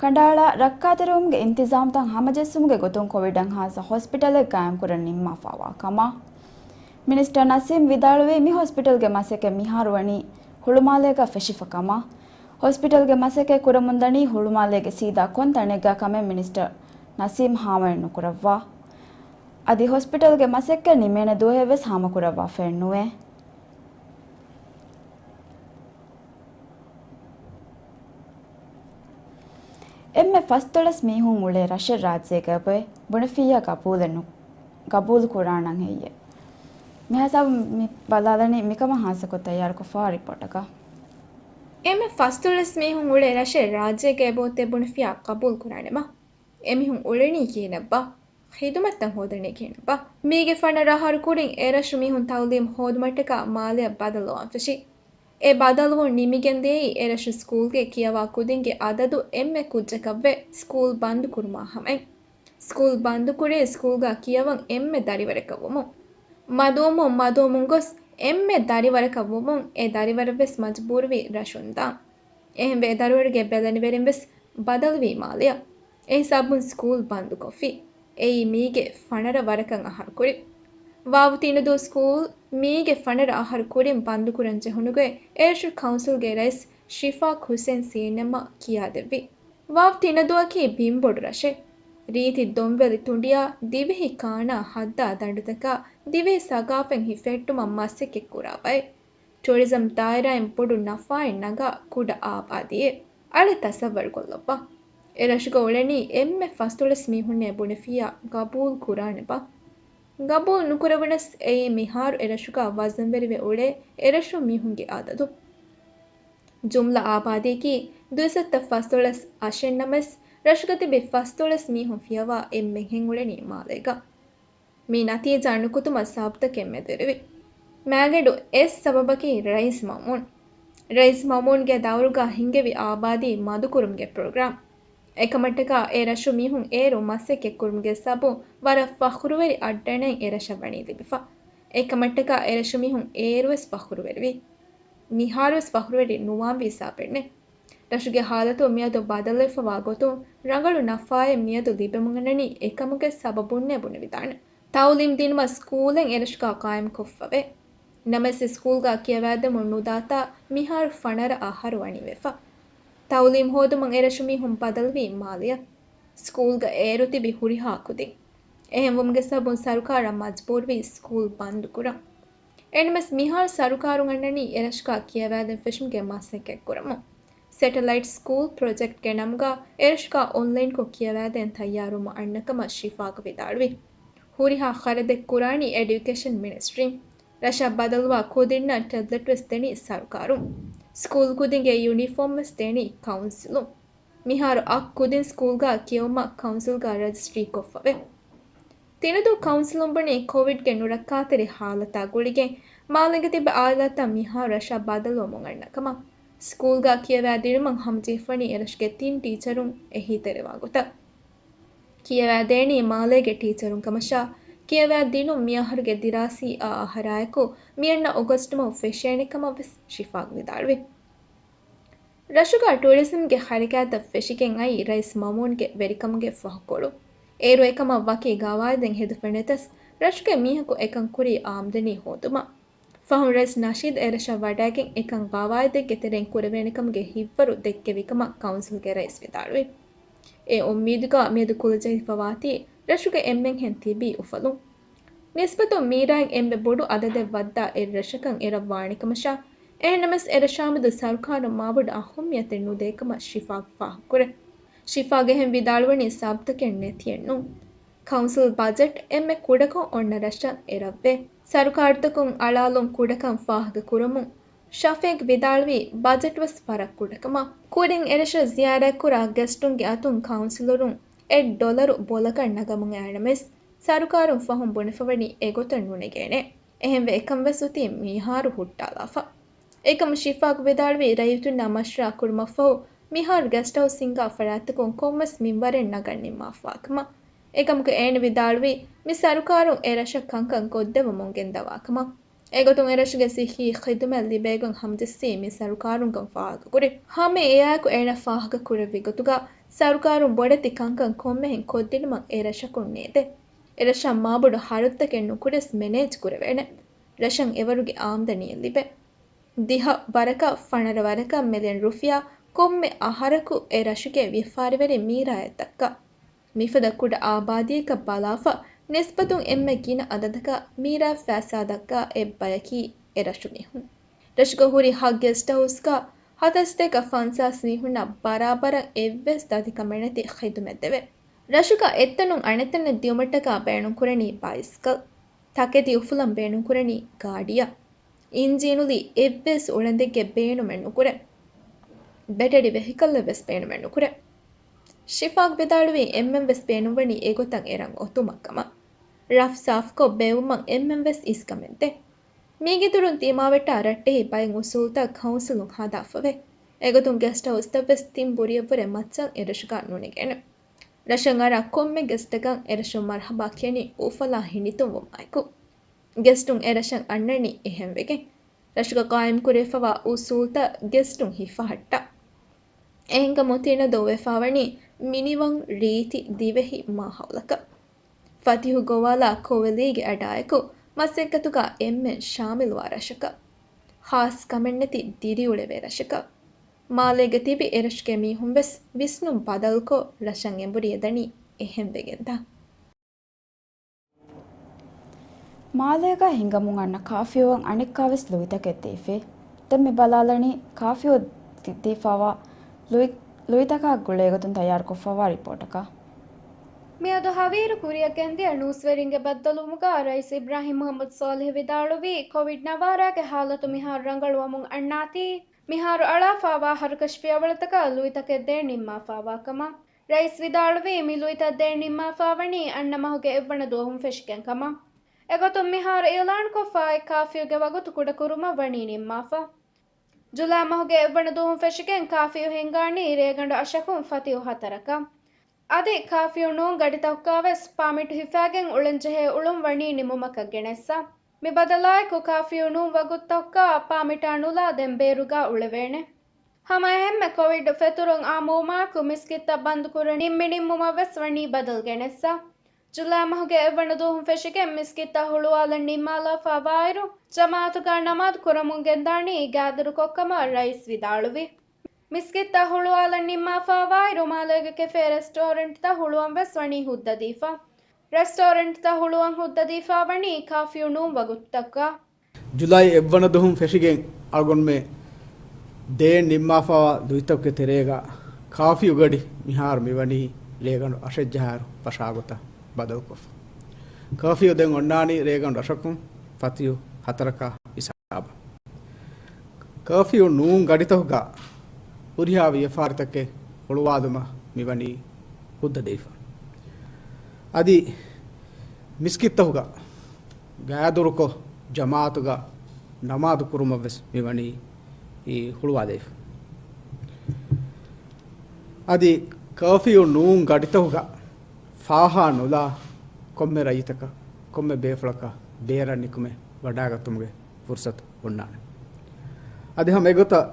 ކަނޑައަޅާ ރައްކާތެރިވުމުގެ އިންތިޒާމްތައް ހަމަޖެއްސުމުގެ ގޮތުން ކޮވިޑަށް ހާއްސަ ހޮސްޕިޓަލެއް ގާއިމްކުރަން ނިންމާފައިވާ ކަމަށް. މިނިސްޓަރ ނަސީމް ވިދާޅުވީ، މި ހޮސްޕިޓަލްގެ މަސައްކަތް މިހާރު ވަނީ ހުޅުމާލޭގަ ފެށިފަ ކަމަށް. ހޮސްޕިޓަލްގެ މަސައްކަތް ކުރަމުންދަނީ ހުޅުމާލޭގެ ސީދާ ކޮން ތަނެއްގަ ކަމެއް މިނިސްޓަރ ނަސީމް ހާމަވެ ނުކުރައްވާ. އަދި ހޮސްޕިޓަލްގެ މަސައްކަތް ނިމޭނެ ދުވަހެއްވެސް ހާމަކުރައްވާފައެއް ނުވޭ. އެންމެ ފަސްދޮޅަސް މީހުން އުޅޭ ރަށެއް ރާއްޖޭގައި އޮތް ބުނެފިއްޔާ ގަބޫލެއް ނު-، ގަބޫލު ކުރާނަން ހެއްޔޭ؟ މިހިސާބުން މި ބަލާލަނީ މިކަމަށް ހާއްސަކޮށް ތައްޔާރުކޮށްފަ ރިޕޯޓަކަށް. އެންމެ ފަސްދޮޅަސް މީހުން އުޅޭ ރަށެއް ރާއްޖޭގައި އޮތް ބުނެފިއްޔާ ގަބޫލު ކުރާނެބާ؟ އެމީހުން އުޅެނީ ކިހިނެއްބާ؟ ޚިދުމަތްތައް ހޯދަނީ ކިހިނެއްބާ؟ މީގެ ފަނަރަ އަހަރު ކުރިން އެރަށު މީހުން ތައުލީމް ހޯދުމަށްޓަކާ މާލެއަށް ބަދަލުވާން ފެށި. އެ ބަދަލުވުން ނިމިގެންދިޔައީ އެރަށު ސްކޫލްގެ ކިޔަވާ ކުދިންގެ އަދަދު އެންމެ ކުއްޖަކަށްވެ ސްކޫލް ބަންދު ކުރުމާ ހަމައިން. ސްކޫލް ބަންދުކުރީ ސްކޫލްގަ ކިޔަވަން އެންމެ ދަރިވަރަކަށް ވުމުން. މަދުވުމުން މަދުވަމުން ގޮސް އެންމެ ދަރިވަރަކަށް ވުމުން އެ ދަރިވަރަށްވެސް މަޖުބޫރުވީ ރަށުން ދާން. އެހެންވެ އެ ދަރިވަރުގެ ބެލެނިވެރިންވެސް ބަދަލުވީ މާލެއަށް. އެ ހިސާބުން ސްކޫލް ބަންދުކޮށްފި. އެއީ މީގެ ފަނަރަ ވަރަކަށް އަހަރު ކުރި. ވާވު ތިނަދޫ ސްކޫލް މީގެ ފަނަރަ އަހަރު ކުރިން ބަންދުކުރަން ޖެހުނުގޮތް އެރަށު ކައުންސިލްގެ ރައީސް ޝިފާޤް ހުސެން ސީއެންއެމްއަށް ކިޔާދެއްވި. ވާވު ތިނަދޫއަކީ ބިންބޮޑު ރަށެއް. ރީތި ދޮންވެލި ތުނޑިއާ ދިވެހި ކާނާ ހައްދާ ދަނޑުތަކާ ދިވެހި ސަގާފަތް ހިފެއްޓުމަށް މަސައްކަތްކުރާ ބައެއް. ޓޫރިޒަމް ދާއިރާއިން ބޮޑު ނަފާއެއް ނަގާ ކުޑަ އާބާދީއެއް. އަޅެ ތަސައްވަރުކޮށްލައްވާ. އެ ރަށުގަ އުޅެނީ އެންމެ ފަސްދޮޅަސް މީހުންނޭ ބުނެފިއްޔާ ގަބޫލު ކުރާނެބާ؟ ގަބޫލު ނުކުރެވުނަސް، އެއީ މިހާރު އެރަށުގަ ވަޒަންވެރިވެ އުޅޭ އެރަށު މީހުންގެ އަދަދު. ޖުމްލަ އާބާދީއަކީ ދުއިސައްތަ ފަސްދޮޅަސް އަށެއް ނަމަވެސް، ރަށުގަ ތިބި ފަސްދޮޅަސް މީހުން ފިޔަވާ އެންމެހެން އުޅެނީ މާލޭގަ. މި ނަތީޖާ ނުކުތުމަށް ސަބަބުތަކެއް މެދުވެރިވި. މާގަނޑު އެއް ސަބަބަކީ ރައީސް މައުމޫން. ރައީސް މައުމޫންގެ ދައުރުގަ ހިންގެވި އާބާދީ މަދުކުރުމުގެ ޕްރޮގްރާމް. އެކަމަށްޓަކާ އެ ރަށު މީހުން އޭރު މަސައްކަތްކުރުމުގެ ސަބަބުން ވަރަށް ފަޚުރުވެރި އައްޑަނެއް އެ ރަށަށް ވަނީ ލިބިފަ. އެކަމަށްޓަކާ އެ ރަށު މީހުން އޭރުވެސް ފަޚުރުވެރިވި. މިހާރުވެސް ފަޚުރުވެރި ނުވާންވީ ސާބެއްނެއް. ރަށުގެ ހާލަތު މިއަދު ބަދަލުވެފަވާ ގޮތުން ރަނގަޅު ނަފާއެއް މިއަދު ލިބެމުންނަނީ އެކަމުގެ ސަބަބުންނޭ ބުނެވިދާނެ. ތައުލީމް ދިނުމަށް ސްކޫލެއް އެރަށުގަ ޤާއިމްކޮށްފަވޭ. ނަމަވެސް ސްކޫލްގަ ކިޔަވާދެމުން ނުދާތާ މިހާރު ފަނަރަ އަހަރު ވަނީ ވެފަ. ތައުލީމް ހޯދުމަށް އެރަށު މީހުން ބަދަލުވީ މާލެއަށް. ސްކޫލްގަ އޭރު ތިބި ހުރިހާ ކުދިން. އެހެންވުމުގެ ސަބަބުން ސަރުކާރަށް މަޖްބޫރުވީ ސްކޫލް ބަންދުކުރަން. އެނަމަސް މިހާރު ސަރުކާރުން އަންނަނީ އެރަށުގަ ކިޔަވާދޭން ފެށުމުގެ މަސައްކަތްކުރަމުން. ސެޓެލައިޓް ސްކޫލް ޕްރޮޖެކްޓްގެ ނަމުގަ އެރަށުގަ އޮންލައިންކޮށް ކިޔަވާދޭން ތައްޔާރުވުމަށް އަންނަކަމަށް ޝިފާގް ވިދާޅުވި. ހުރިހާ ޚަރަދެއް ކުރާނީ އެޑިއުކޭޝަން މިނިސްޓްރީން. ރަށަށް ބަދަލުވާ ކުދިންނަށް ޓެބްލެޓްވެސް ދެނީ ސަރުކާރުން. ސްކޫލް ކުދިންގެ ޔުނީފޯމްވެސް ދެނީ ކައުންސިލުން. މިހާރު އަށް ކުދިން ސްކޫލްގަ ކިޔެވުމަށް ކައުންސިލްގަ ރަޖިސްޓްރީ ކޮށްފަވޭ. ތިނަދޫ ކައުންސިލުން ބުނީ ކޮވިޑްގެ ނުރައްކާތެރި ހާލަތާ ގުޅިގެން މާލޭގަ ތިބި އާއިލާތައް މިހާރު ރަށަށް ބަދަލުވަމުން އަންނަ ކަމަށް. ސްކޫލްގަ ކިޔަވާދިނުމަށް ހަމަޖެހިފަނީ އެރަށުގެ ތިން ޓީޗަރުން އެހީތެރިވާ ގޮތަށް. ކިޔަވާދޭނީ މާލޭގެ ޓީޗަރުން ކަމަށާ، ކިޔަވާދިނުން މިއަހަރުގެ ދިރާސީ އާ އަހަރާއެކު މިއަންނަ އޮގަސްޓުމަހު ފެށޭނެ ކަމަށް ވެސް ޝިފާގް ވިދާޅުވި. ރަށުގަ ޓޫރިޒަމްގެ ހަރަކާތްތައް ފެށިގެން އައީ ރައީސް މައުމޫންގެ ވެރިކަމުގެ ފަހުކޮޅު. އޭރު އެކަމަށް ވަކި ގަވާއިދެއް ހެދިފަ ނެތަސް، ރަށުގެ މީހަކު އެކަން ކުރީ އާމްދަނީ ހޯދުމަށް. ފަހުން ރައީސް ނަޝީދު އެރަށަށް ވަޑައިގެން އެކަން ގަވާއިދެއްގެ ތެރެއިން ކުރެވޭނެކަމުގެ ހިތްވަރު ދެއްކެވި ކަމަށް ކައުންސިލްގެ ރައީސް ވިދާޅުވި. އެ އުއްމީދުގަ މިއަދު ކުލަޖެހިފަވާތީ ރަށުގެ އެންމެންހެން ތިބީ އުފަލުން. ނިސްބަތުން މީރާއިން އެންމެ ބޮޑު އަދަދެއް ވައްދާ އެއް ރަށަކަށް އެރަށް ވާނެ ކަމަށާ، އެހެންނަމަސް އެރަށާމެދު ސަރުކާރުން މާބޮޑު އަހައްމިޔަތެއް ނުދޭ ކަމަށް ޝިފާގް ފާހަގަކުރޭ. ޝިފާގް އެހެން ވިދާޅުވަނީ ސަބަބުތަކެއް ނެތިއެއްނޫން. ކައުންސިލް ބަޖެޓް އެންމެ ކުޑަކޮށް އޮންނަ ރަށަށް އެރަށްވޭ. ސަރުކާރުތަކުން އަޅާލުން ކުޑަކަން ފާހަގަކުރަމުން ޝަފީޤް ވިދާޅުވީ ބަޖެޓްވެސް ވަރަށް ކުޑަކަމަށް. ކުރިން އެރަށަށް ޒިޔާރަތްކުރާ ގެސްޓުންގެ އަތުން ކައުންސިލަރުން އެއް ޑޮލަރު ބޮލަކަށް ނަގަމުން އައިނަމަވެސް، ސަރުކާރުން ފަހުން ބުނެފަވަނީ އެގޮތަށް ނުނެގޭނެ. އެހެންވެ އެކަންވެސް އޮތީ މިހާރު ހުއްޓާލާފަ. އެކަމު ޝިފާގް ވިދާޅުވީ ރައްޔިތުންނާ މަޝްވަރާ ކުރުމަށްފަހު މިހާރު ގެސްޓް ހައުސް ހިންގާ ފަރާތްތަކުން ކޮންމެސް މިންވަރެއް ނަގަން ނިންމާފާ ކަމަށް. އެކަމަކު އޭނަ ވިދާޅުވީ މި ސަރުކާރުން އެ ރަށަށް ކަންކަން ކޮށްދެވުމުން ގެންދަވާ ކަމަށް. އެގޮތުން އެރަށުގެ ސިއްހީ ޚިދުމަތް ލިބޭގޮތް ހަމަޖެއްސީ މި ސަރުކާރުންކަން ފާހަގަކުރި. ހަމައެއާއެކު އޭނަ ފާހަގަކުރެއްވި ގޮތުގަ ސަރުކާރުން ބޮޑެތި ކަންކަން ކޮންމެހެން ކޮށްދިނުމަށް އެ ރަށަކުން ނޭދޭ. އެ ރަށަށް މާބޮޑު ހަރަދުތަކެއް ނުކުރިޔަސް މެނޭޖް ކުރެވޭނެ. ރަށަށް އެވަރުގެ އާމްދަނީއެއް ލިބޭ. ދިހަ ވަރަކަށް ފަނަރަ ވަރަކަށް މިލިއަން ރުފިޔާ ކޮންމެ އަހަރަކު އެ ރަށުގެ ވިޔަފާރިވެރި މީރާއަށް ދައްކާ. މިފަދަ ކުޑަ އާބާދީއަކަށް ބަލާފަ، ނިސްބަތުން އެންމެ ގިނަ އަދަދަކަށް މީރާ ފައިސާ ދައްކާ އެއްބަޔަކީ އެ ރަށު މީހުން. ރަށުގަ ހުރި ހަ ގެސްޓް ހައުސްގަ ހަތަރުސަތޭކަ ފަންސާސް މީހުންނަށް ބަރާބަރަށް އެއްވެސް ދަތިކަމެއް ނެތި ޚިދުމަތް ދެވޭ. ރަށުގަ އެއްތަނުން އަނެއްތަނަށް ދިޔުމަށްޓަކާ ބޭނުންކުރަނީ ބައިސްކަލް، ތަކެތި އުފުލަން ބޭނުންކުރަނީ ގާޑިއަށް، އިންޖީނުލީ އެއްވެސް އުޅަނދެއްގެ ބޭނުމެއް ނުކުރޭ. ބެޓަރި ވެހިކަލްއެއް ވެސް ބޭނުމެއް ނުކުރޭ. ޝިފާގް ވިދާޅުވީ އެންމެން ވެސް ބޭނުންވަނީ އެގޮތަށް އެރަށް އޮތުމަށް ކަމަށް. ރަފް ސާފްކޮށް ބޭއްވުމަށް އެންމެން ވެސް އިސްކަމެއް ދޭ. މީގެ ދުރުން ތިމާވެއްޓާ ރައްޓެހި ބައެއް އުސޫލްތައް ކައުންސިލުން ހަދާފަވޭ. އެގޮތުން ގެސްޓް ހައުސްތައް ވެސް ތިން ބުރިއަށްވުރެ މައްޗަށް އެރަށުގަ ނުނެގޭނެ. ރަށަށް އަރާ ކޮންމެ ގެސްޓަކަށް އެރަށުން މަރުހަބާ ކިޔަނީ އުފަލާ ހިނިތުންވުމާއެކު. ގެސްޓުން އެރަށަށް އަންނަނީ އެހެންވެގެން. ރަށުގަ ޤާއިމްކުރެވިފަވާ އުސޫލްތައް ގެސްޓުން ހިފަހައްޓާ. އެހެންކަމުން ތިނަދޫ ވެފާވަނީ މިނިވަން ރީތި ދިވެހި މާހައުލަކަށް. ފަތިހު ގޮވާލާ ކޮވެލީގެ އަޑާއެކު މަސައްކަތުގަ އެންމެން ޝާމިލްވާ ރަށަކަށް. ހާސް ކަމެއްނެތި ދިރިއުޅެވޭ ރަށަކަށް. މާލޭގަ ތިބި އެރަށުގެ މީހުން ވެސް ވިސްނުން ބަދަލުކޮށް ރަށަށް އެނބުރި އެދަނީ އެހެންވެގެންދާ. މާލޭގަ ހިނގަމުން އަންނަ ކާފިއުވަން އަނެއްކާވެސް ލުއިތަކެއް ދީފި. ދެން މި ބަލާލަނީ ކާފިއުވަ ދީ-، ދީފަވާ ލުއި-، ލުއިތަކާ ގުޅޭގޮތުން ތައްޔާރުކޮށްފަވާ ރިޕޯޓަކަށް. މިއަދު ހަވީރު ކުރިއަށް ގެންދިޔަ ނޫސްވެރިންގެ ބައްދަލުވުމުގަ ރައީސް އިބްރާހިމް މުހައްމަދު ސޯލިހު ވިދާޅުވީ، ކޮވިޑް ނަވާރަގެ ހާލަތު މިހާރު ރަނގަޅުވަމުން އަންނާތީ، މިހާރު އަޅާފާވާ ހަރުކަށި ފިޔަވަޅުތަކަށް ލުއިތަކެއް ދޭން ނިންމާފާވާ ކަމަށް. ރައީސް ވިދާޅުވީ، މި ލުއިތައް ދޭން ނިންމާފާވަނީ އަންނަ މަހުގެ އެއްވަނަ ދުވަހުން ފެށިގެން ކަމަށް. އެގޮތުން މިހާރު އިއުލާންކޮށްފައި ކާފިއުގެ ވަގުތު ކުޑަކުރުމަށް ވަނީ ނިންމާފަ. ޖުލައި މަހުގެ އެއްވަނަ ދުވަހުން ފެށިގެން ކާފިއު ހިންގާނީ ރޭގަނޑު އަށަކުން ފަތިހު ހަތަރަކަށް. އަދި ކާފިއު ނޫން ގަޑިތަކުގަވެސް ޕާމިޓު ހިފާގެން އުޅެންޖެހޭ އުޅުން ވަނީ ނިމުމަކަށް ގެނެއްސަ. މި ބަދަލާއެކު ކާފިއު ނޫން ވަގުތުތަކުގަ ޕާމިޓާ ނުލާ ދެން ބޭރުގަ އުޅެވޭނެ. ހަމައެހެންމެ ކޮވިޑް ފެތުރުން އާއްމުވުމާއެކު މިސްކިތްތައް ބަންދުކުރަން ނިންމި ނިންމުމަށް ވެސް ވަނީ ބަދަލު ގެނެއްސަ. ޖުލައި މަހުގެ އެއްވަނަ ދުވަހުން ފެށިގެން މިސްކިތްތައް ހުޅުވާލަން ނިންމާލާފައިވާއިރު، ޖަމާއަތުގަ ނަމާދު ކުރަމުން ގެންދާނީ ގާތްދުރުކޮށްކަމަށް ރައީސް ވިދާޅުވި. މިސްކިތްތައް ހުޅުވާލަން ނިންމާފައިވާއިރު، މާލޭގެ ކެފޭ ރެސްޓޯރެންޓްތައް ހުޅުވަން ވެސް ވަނީ ހުއްދަދީފަ. ރެސްޓޯރެންޓްތައް ހުޅުވަން ހުއްދަދީފައިވަނީ ކާފިއު ނޫން ވަގުތުތަކަށް. ޖުލައި އެއްވަނަ ދުވަހުން ފެށިގެން އަޅުގަނޑުމެން ދޭން ނިންމާފައިވާ ލުއިތަކުގެ ތެރޭގަ ކާފިއު ގަޑި މިހާރު މިވަނީ ރޭގަނޑު އަށެއް ޖަހާއިރު ފަށާގޮތަށް ބަދަލުކޮށްފަ. ކާފިއު ދެން އޮންނާނީ ރޭގަނޑު އަށަކުން ފަތިހު ހަތަރަކާ ހިސާބަށް. ކާފިއު ނޫން ގަޑިތަކުގަ ހުރިހާ ވިޔަފާރިތަކެއް ހުޅުވާލުމަށް މިވަނީ ހުއްދަ ދީފަ. އަދި މިސްކިތްތަކުގަ ގާތްދުރުކޮށް ޖަމާއަތުގަ ނަމާދު ކުރުމަށްވެސް މިވަނީ ހުޅުވާލައިފަ. އަދި ކާފިއު ނޫން ގަޑިތަކުގަ ފާހާ ނުލާ ކޮންމެ ރައްޔިތަކަށް، ކޮންމެ ބޭފުޅަކަށް ބޭރަށް ނިކުމެ ވަޑާގަތުމުގެ ފުރުސަތު ހުންނާނެ. އަދި ހަމަ އެގޮތަށް،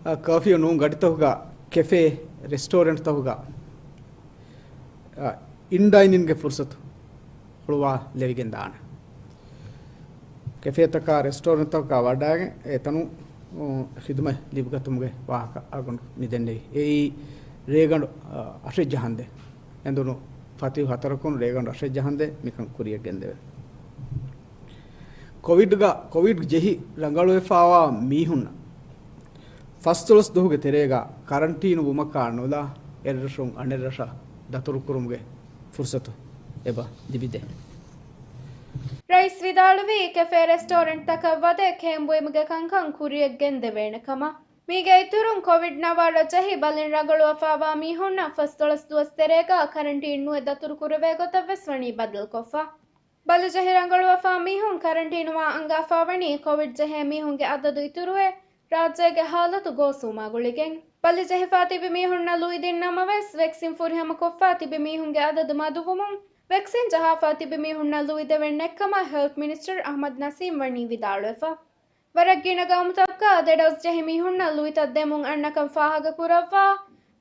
އަ، ކާފިއު ނޫން ގަޑިތަކުގަ ކެފޭ، ރެސްޓޯރެންޓްތަކުގަ، އަ، އިން ޑައިނިންގެ ފުރުސަތު ހުޅުވާލެވިގެން ދާނެ. ކެފޭތަކާ ރެސްޓޯރެންޓްތަކަކާ ވަޑާގެން އެ ތަނުން، އު، ޚިދުމަތް ލިބިގަތުމުގެ ވާހަކަ އަޅުގަނޑު މި ދެންނެވި. އެއީ ރޭގަނޑު، އަ، އަށެއް ޖަހަންދެން. އެނދުނު ފަތިހު ހަތަރަކުން ރޭގަނޑު އަށެއް ޖަހަންދެން މިކަން ކުރިއަށް ގެންދެވޭ. ކޮވިޑްގަ، ކޮވިޑް ޖެހި ރަނގަޅުވެފައިވާ މީހުންނަށް ފަސްދޮޅަސް ދުވަހުގެ ތެރޭގަ ކަރަންޓީނު ވުމަކާ ނުލާ، އެއްރަށުން އަނެއްރަށަށް ދަތުރުކުރުމުގެ ފުރުސަތު އެބަ ލިބިދޭ. ރައީސް ވިދާޅުވީ، ކެފޭ ރެސްޓޯރެންޓްތަކަށް ވަދެ ކޭންބުއިމުގެ ކަންކަން ކުރިއަށް ގެންދެވޭނެ ކަމަށް. މީގެ އިތުރުން ކޮވިޑް ނަވާރަ ޖެހި ބަލިން ރަނގަޅުވެފައިވާ މީހުންނަށް ފަސްދޮޅަސް ދުވަސް ތެރޭގަ ކަރަންޓީން ނުވެ ދަތުރު ކުރެވޭ ގޮތަށް ވެސް ވަނީ ބަދަލުކޮށްފަ. ބަލި ޖެހި ރަނގަޅުވެފާ މީހުން ކަރަންޓީނުވާ އަންގާފާވަނީ ކޮވިޑް ޖެހޭ މީހުންގެ އަދަދު އިތުރުވެ، ރާއްޖޭގެ ހާލަތު ގޯސްވުމާ ގުޅިގެން. ބަލި ޖެހިފާ ތިބި މީހުންނަށް ލުއިދިން ނަމަވެސް، ވެކްސިން ފުރިހަމަކޮށްފާ ތިބި މީހުންގެ އަދަދު މަދުވުމުން، ވެކްސިން ޖަހާފާ ތިބި މީހުންނަށް ލުއިދެވެން ނެތްކަމަށް ހެލްތް މިނިސްޓަރ އަހްމަދު ނަސީމް ވަނީ ވިދާޅުވެފަ. ވަރަށް ގިނަ ގައުމުތަކުގަ ދެ ޑޯސް ޖެހި މީހުންނަށް ލުއިތައް ދެމުން އަންނަކަން ފާހަގަކުރައްވާ،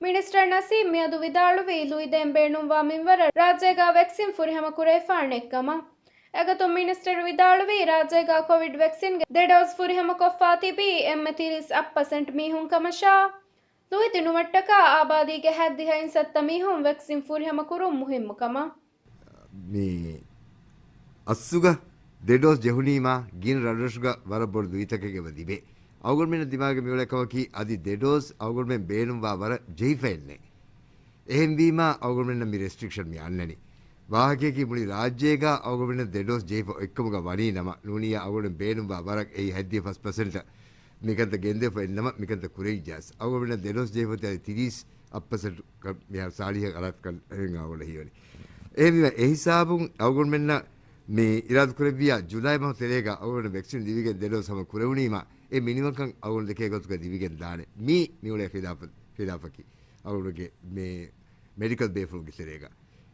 މިނިސްޓަރ ނަސީމް މިއަދު ވިދާޅުވީ، ލުއިދޭން ބޭނުންވާ މިންވަރަށް ރާއްޖޭގަ ވެކްސިން ފުރިހަމަ ކުރެވިފާ ނެތްކަމަށް. އެގޮތުން މިނިސްޓަރު ވިދާޅުވީ، ރާއްޖޭގަ ކޮވިޑް ވެކްސިންގެ ދެ ޑޯސް ފުރިހަމަ ކޮށްފާ ތިބީ އެންމެ ތިރީސް އަށް ޕަސެންޓް މީހުން ކަމަށާ، ލުއިދިނުމަށްޓަކާ އާބާދީގެ ހަތްދިހަ އިން ސައްތަ މީހުން ވެކްސިން ފުރިހަމަ ކުރުން މުހިއްމު ކަމަށް. މި އަސްލުގަ ދެ ޑޯސް ޖެހުނީމާ ގިނަ ރަށްރަށުގަ ވަރަށް ބޮޑު ލުއިތަކެއް އެބަ ލިބޭ. އަޅުގަނޑުމެންނަށް ދިމާގެ މިއުޅޭ ކަމަކީ އަދި ދެ ޑޯސް އަޅުގަނޑުމެން ބޭނުންވާ ވަރަށް ޖެހިފައެއްނެތް. އެހެންވީމާ އަޅުގަނޑުމެންނަށް މި ރެސްޓްރިކްޝަން މި އަންނަނީ. ވާހަކަޔަކީ މުޅި ރާއްޖޭގަ އަޅުގަނޑުމެންނަށް ދެ ޑޯސް ޖެހިފަ އޮތްކަމުގަ ވަނީ ނަމަ، ނޫނީ އަޅުގަނޑުމެން ބޭނުންވާ ވަރަށް އެއީ ހަތްދިހަ ފަސް ޕަސެންޓަށް މިކަންތައް ގެންދެވިފަ އިންނަމަ މިކަންތައް ކުރެވިއްޖާސް. އަޅުގަނޑުމެންނަށް ދެ ޑޯސް ޖެހިފަ ތިރީސް އަށް ޕަސެންޓް ކަން މިހާރު ސާޅީހަށް އަޅާފިކަން އަޅުގަނޑަށް ހީވަނީ. އެހެންވީމަ އެހިސާބުން އަޅުގަނޑުމެންނަށް މި އިރާދަ ކުރެއްވިޔާ ޖުލައި މަހު ތެރޭގަ އަޅުގަނޑު ވެކްސިން ލިބިގެން ދެ ޑޯސް ހަމަ ކުރެވުނީމަ، އެ މިނިވަންކަން އަޅުގަނޑު ދެކޭ ގޮތުގަ ލިބިގެން ދާނެ. މީ މިއުޅޭ ޚިލާފަ-، ޚިލާފަކީ އަޅުގަނޑުގެ މި މެޑިކަލް ބޭފުޅުންގެ ތެރޭގަ.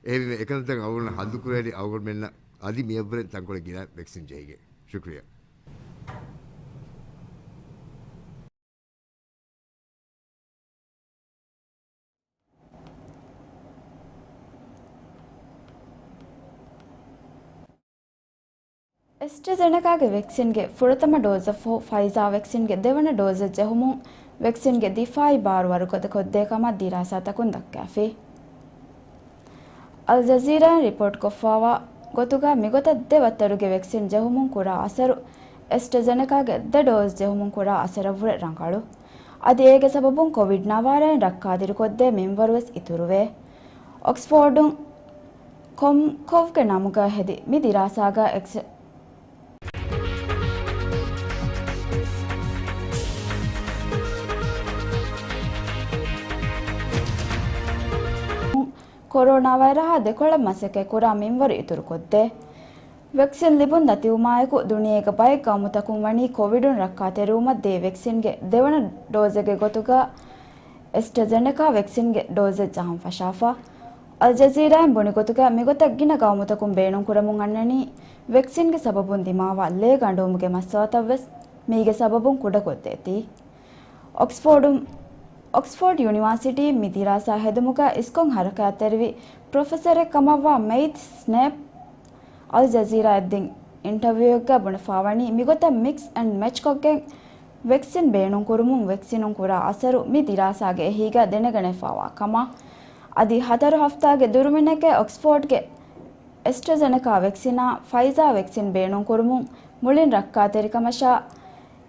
އެހެންވީމަ އެކަންތައް އަޅުގަނޑު ހައްލު ކުރެވޭނީ އަޅުގަނޑުމެންނަށް އަދި މިއަށްވުރެން ތަންކޮޅެއް ގިނަ ވެކްސިން ޖެހިގެން. ޝުކްރިޔާ. އެސްޓްރެޒެނެކާގެ ވެކްސިންގެ ފުރަތަމަ ޑޯޒަށްފަހު ފައިޒާ ވެކްސިންގެ ދެވަނަ ޑޯޒެއް ޖެހުމުން ވެކްސިންގެ ދިފާއީ ބާރު ވަރުގަދަކޮށްދޭ ކަމަށް ދިރާސާތަކުން ދައްކާފި. އަލްޖަޒީރާއިން ރިޕޯޓްކޮށްފައިވާ ގޮތުގަ މިގޮތަށް ދެ ވައްތަރުގެ ވެކްސިން ޖެހުމުން ކުރާ އަސަރު އެސްޓްރެޒެނެކާގެ ދެ ޑޯޒް ޖެހުމުން ކުރާ އަސަރަށްވުރެ ރަނގަޅު. އަދި އޭގެ ސަބަބުން ކޮވިޑް ނަވާރައިން ރައްކާތެރިކޮށްދޭ މިންވަރުވެސް އިތުރުވޭ. އޮކްސްފޯޑުން ކޮމްކޮވްގެ ނަމުގަ ހެދި މި ދިރާސާގަ އެކްސ-، ކޮރޯނާ ވައިރަހާ ދެކޮޅަށް މަސައްކަތް ކުރާ މިންވަރު އިތުރުކޮށްދޭ. ވެކްސިން ލިބުން ދަތިވުމާއެކު، ދުނިޔޭގަ ބައެއް ގައުމުތަކުން ވަނީ ކޮވިޑުން ރައްކާތެރިވުމަށް ދޭ ވެކްސިންގެ ދެވަނަ ޑޯޒެއްގެ ގޮތުގަ އެސްޓްރަޒެނެކާ ވެކްސިންގެ ޑޯޒެއް ޖަހަން ފަށާފަ. އަލްޖަޒީރާއިން ބުނި ގޮތުގަ މިގޮތަށް ގިނަ ގައުމުތަކުން ބޭނުންކުރަމުން އަންނަނީ، ވެކްސިންގެ ސަބަބުން ދިމާވާ ލޭ ގަނޑުވުމުގެ މައްސަލަތައްވެސް މީގެ ސަބަބުން ކުޑަކޮށްދޭތީ. އޮކްސްފޯޑު، އޮކްސްފޯޑް ޔުނިވާސިޓީ މި ދިރާސާ ހެދުމުގަ އިސްކޮށް ހަރަކާތްތެރިވި ޕްރޮފެސަރެއް ކަމަށްވާ މެއިތް ސްނޭޕް އަލް ޖަޒީރާއަށް ދިން އިންޓަވިއުއެއްގަ ބުނެފާވަނީ، މިގޮތަށް މިކްސް އެންޑް މެޗްކޮށްގެން ވެކްސިން ބޭނުންކުރުމުން ވެކްސިނުން ކުރާ އަސަރު މި ދިރާސާގެ އެހީގަ ދެނެގަނެފާވާ ކަމަށް. އަދި ހަތަރު ހަފްތާގެ ދުރުމިނެއްގައި އޮކްސްފޯޑްގެ އެސްޓްރަޒެނެކާ ވެކްސިނާ ފައިޒާ ވެކްސިން ބޭނުންކުރުމުން މުޅިން ރައްކާތެރިކަމަށާ،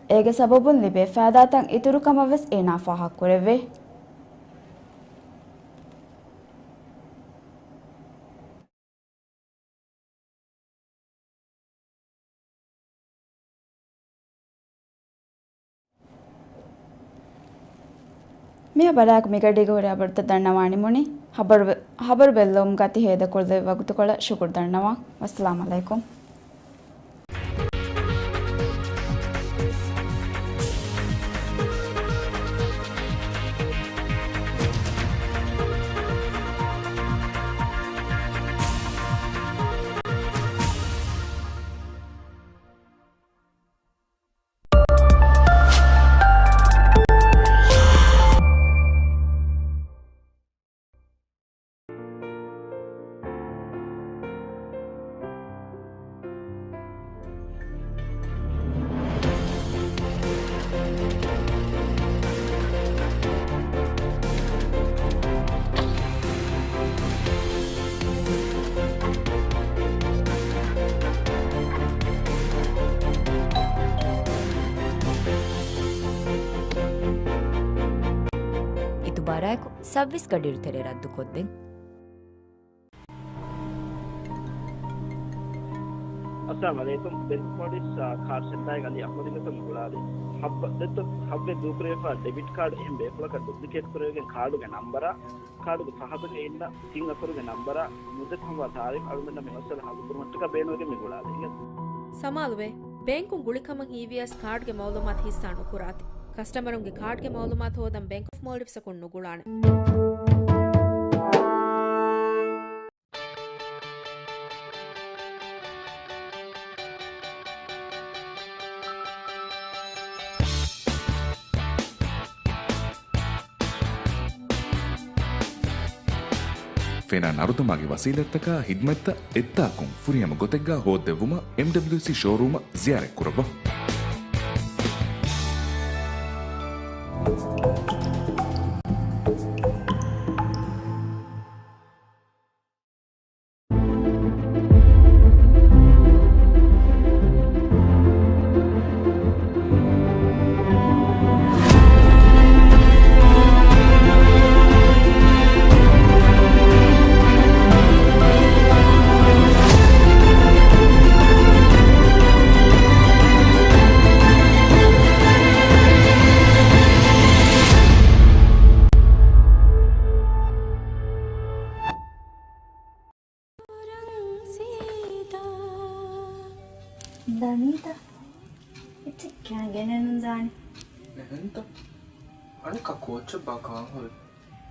އޭގެ ސަބަބުން ލިބޭ ފައިދާތައް އިތުރުކަމަށްވެސް އޭނާ ފާހަގަކުރެއްވި. މި ހަބަރާއެކު މިގަޑީގަ ހުރި ހަބަރުތައް ދަންނަވާނަމޫނީ. ހަބަރު، ހަބަރު ބެއްލެވުމުގަ ތި ހޭދަކޮށްލެވި ވަގުތުކޮޅަށް ޝުކުރު ދަންނަވަން. ވައްސަލާމް އަލައިކުމް. އިތުބާރާއެކު ސައްވީސް ގަޑިއިރު ތެރޭ ރައްދުކޮށްދެން. އައްސަލާމު ޢަލައިކުމް. ބެންކް މޯލްޑިވްސް، އާ، ކާޑް ސެންޓާއިން އަލީ އަޙްމަދު ގޮތަށް މި ގުޅާލީ. ހައްވަ ދެއްތޯ، ހައްވެ ދޫކުރެވިފާ ޑެބިޓް ކާޑް އެހެން ބޭފުޅަކަށް ޑުޕްލިކޭޓް ކުރެވިގެން ކާޑުގެ ނަންބަރާ، ކާޑުގެ ފަހަތުގައި އިންނަ ތިން އަކުރުގެ ނަންބަރާ މުއްދަތު ހަމަވާ ތާރީޚް އަޅުގަނޑަށް މި މައްސަލަ ހައްލުކުރުމަށްޓަކާ ބޭނުންވެގެން މި ގުޅާލީ. ސަމާލުވޭ، ބޭންކުން ގުޅިކަމަށް ހީވިޔަސް ކާޑްގެ މައުލޫމާތު ހިއްސާ ނުކުރާތި. ކަސްޓަމަރުންގެ ކާޑްގެ މައުލޫމާތު ހޯދަން ބޭންކް އޮފް މޯލްޑިވްސްއަކުން ނުގުޅާނެ. ފެނާ ނަރުދަމާގެ ވަސީލަތްތަކާ ހިދްމަތްތައް އެއްދާކުން ފުރިހަމަ ގޮތެއްގާ ހޯއްދެއްވުމަށް އެމްޑަބްލިއުސީ ޝޯރޫމަށް ޒިޔާރަތް ކުރައްވާ. ދަނީތަ؟ އެއްޗެއް ކާން ގެނެއް ނުދާނެ. އެހެންތަ؟ އަނެއްކާ ކޯއްޗެއްބާ ކާން ހުރީ؟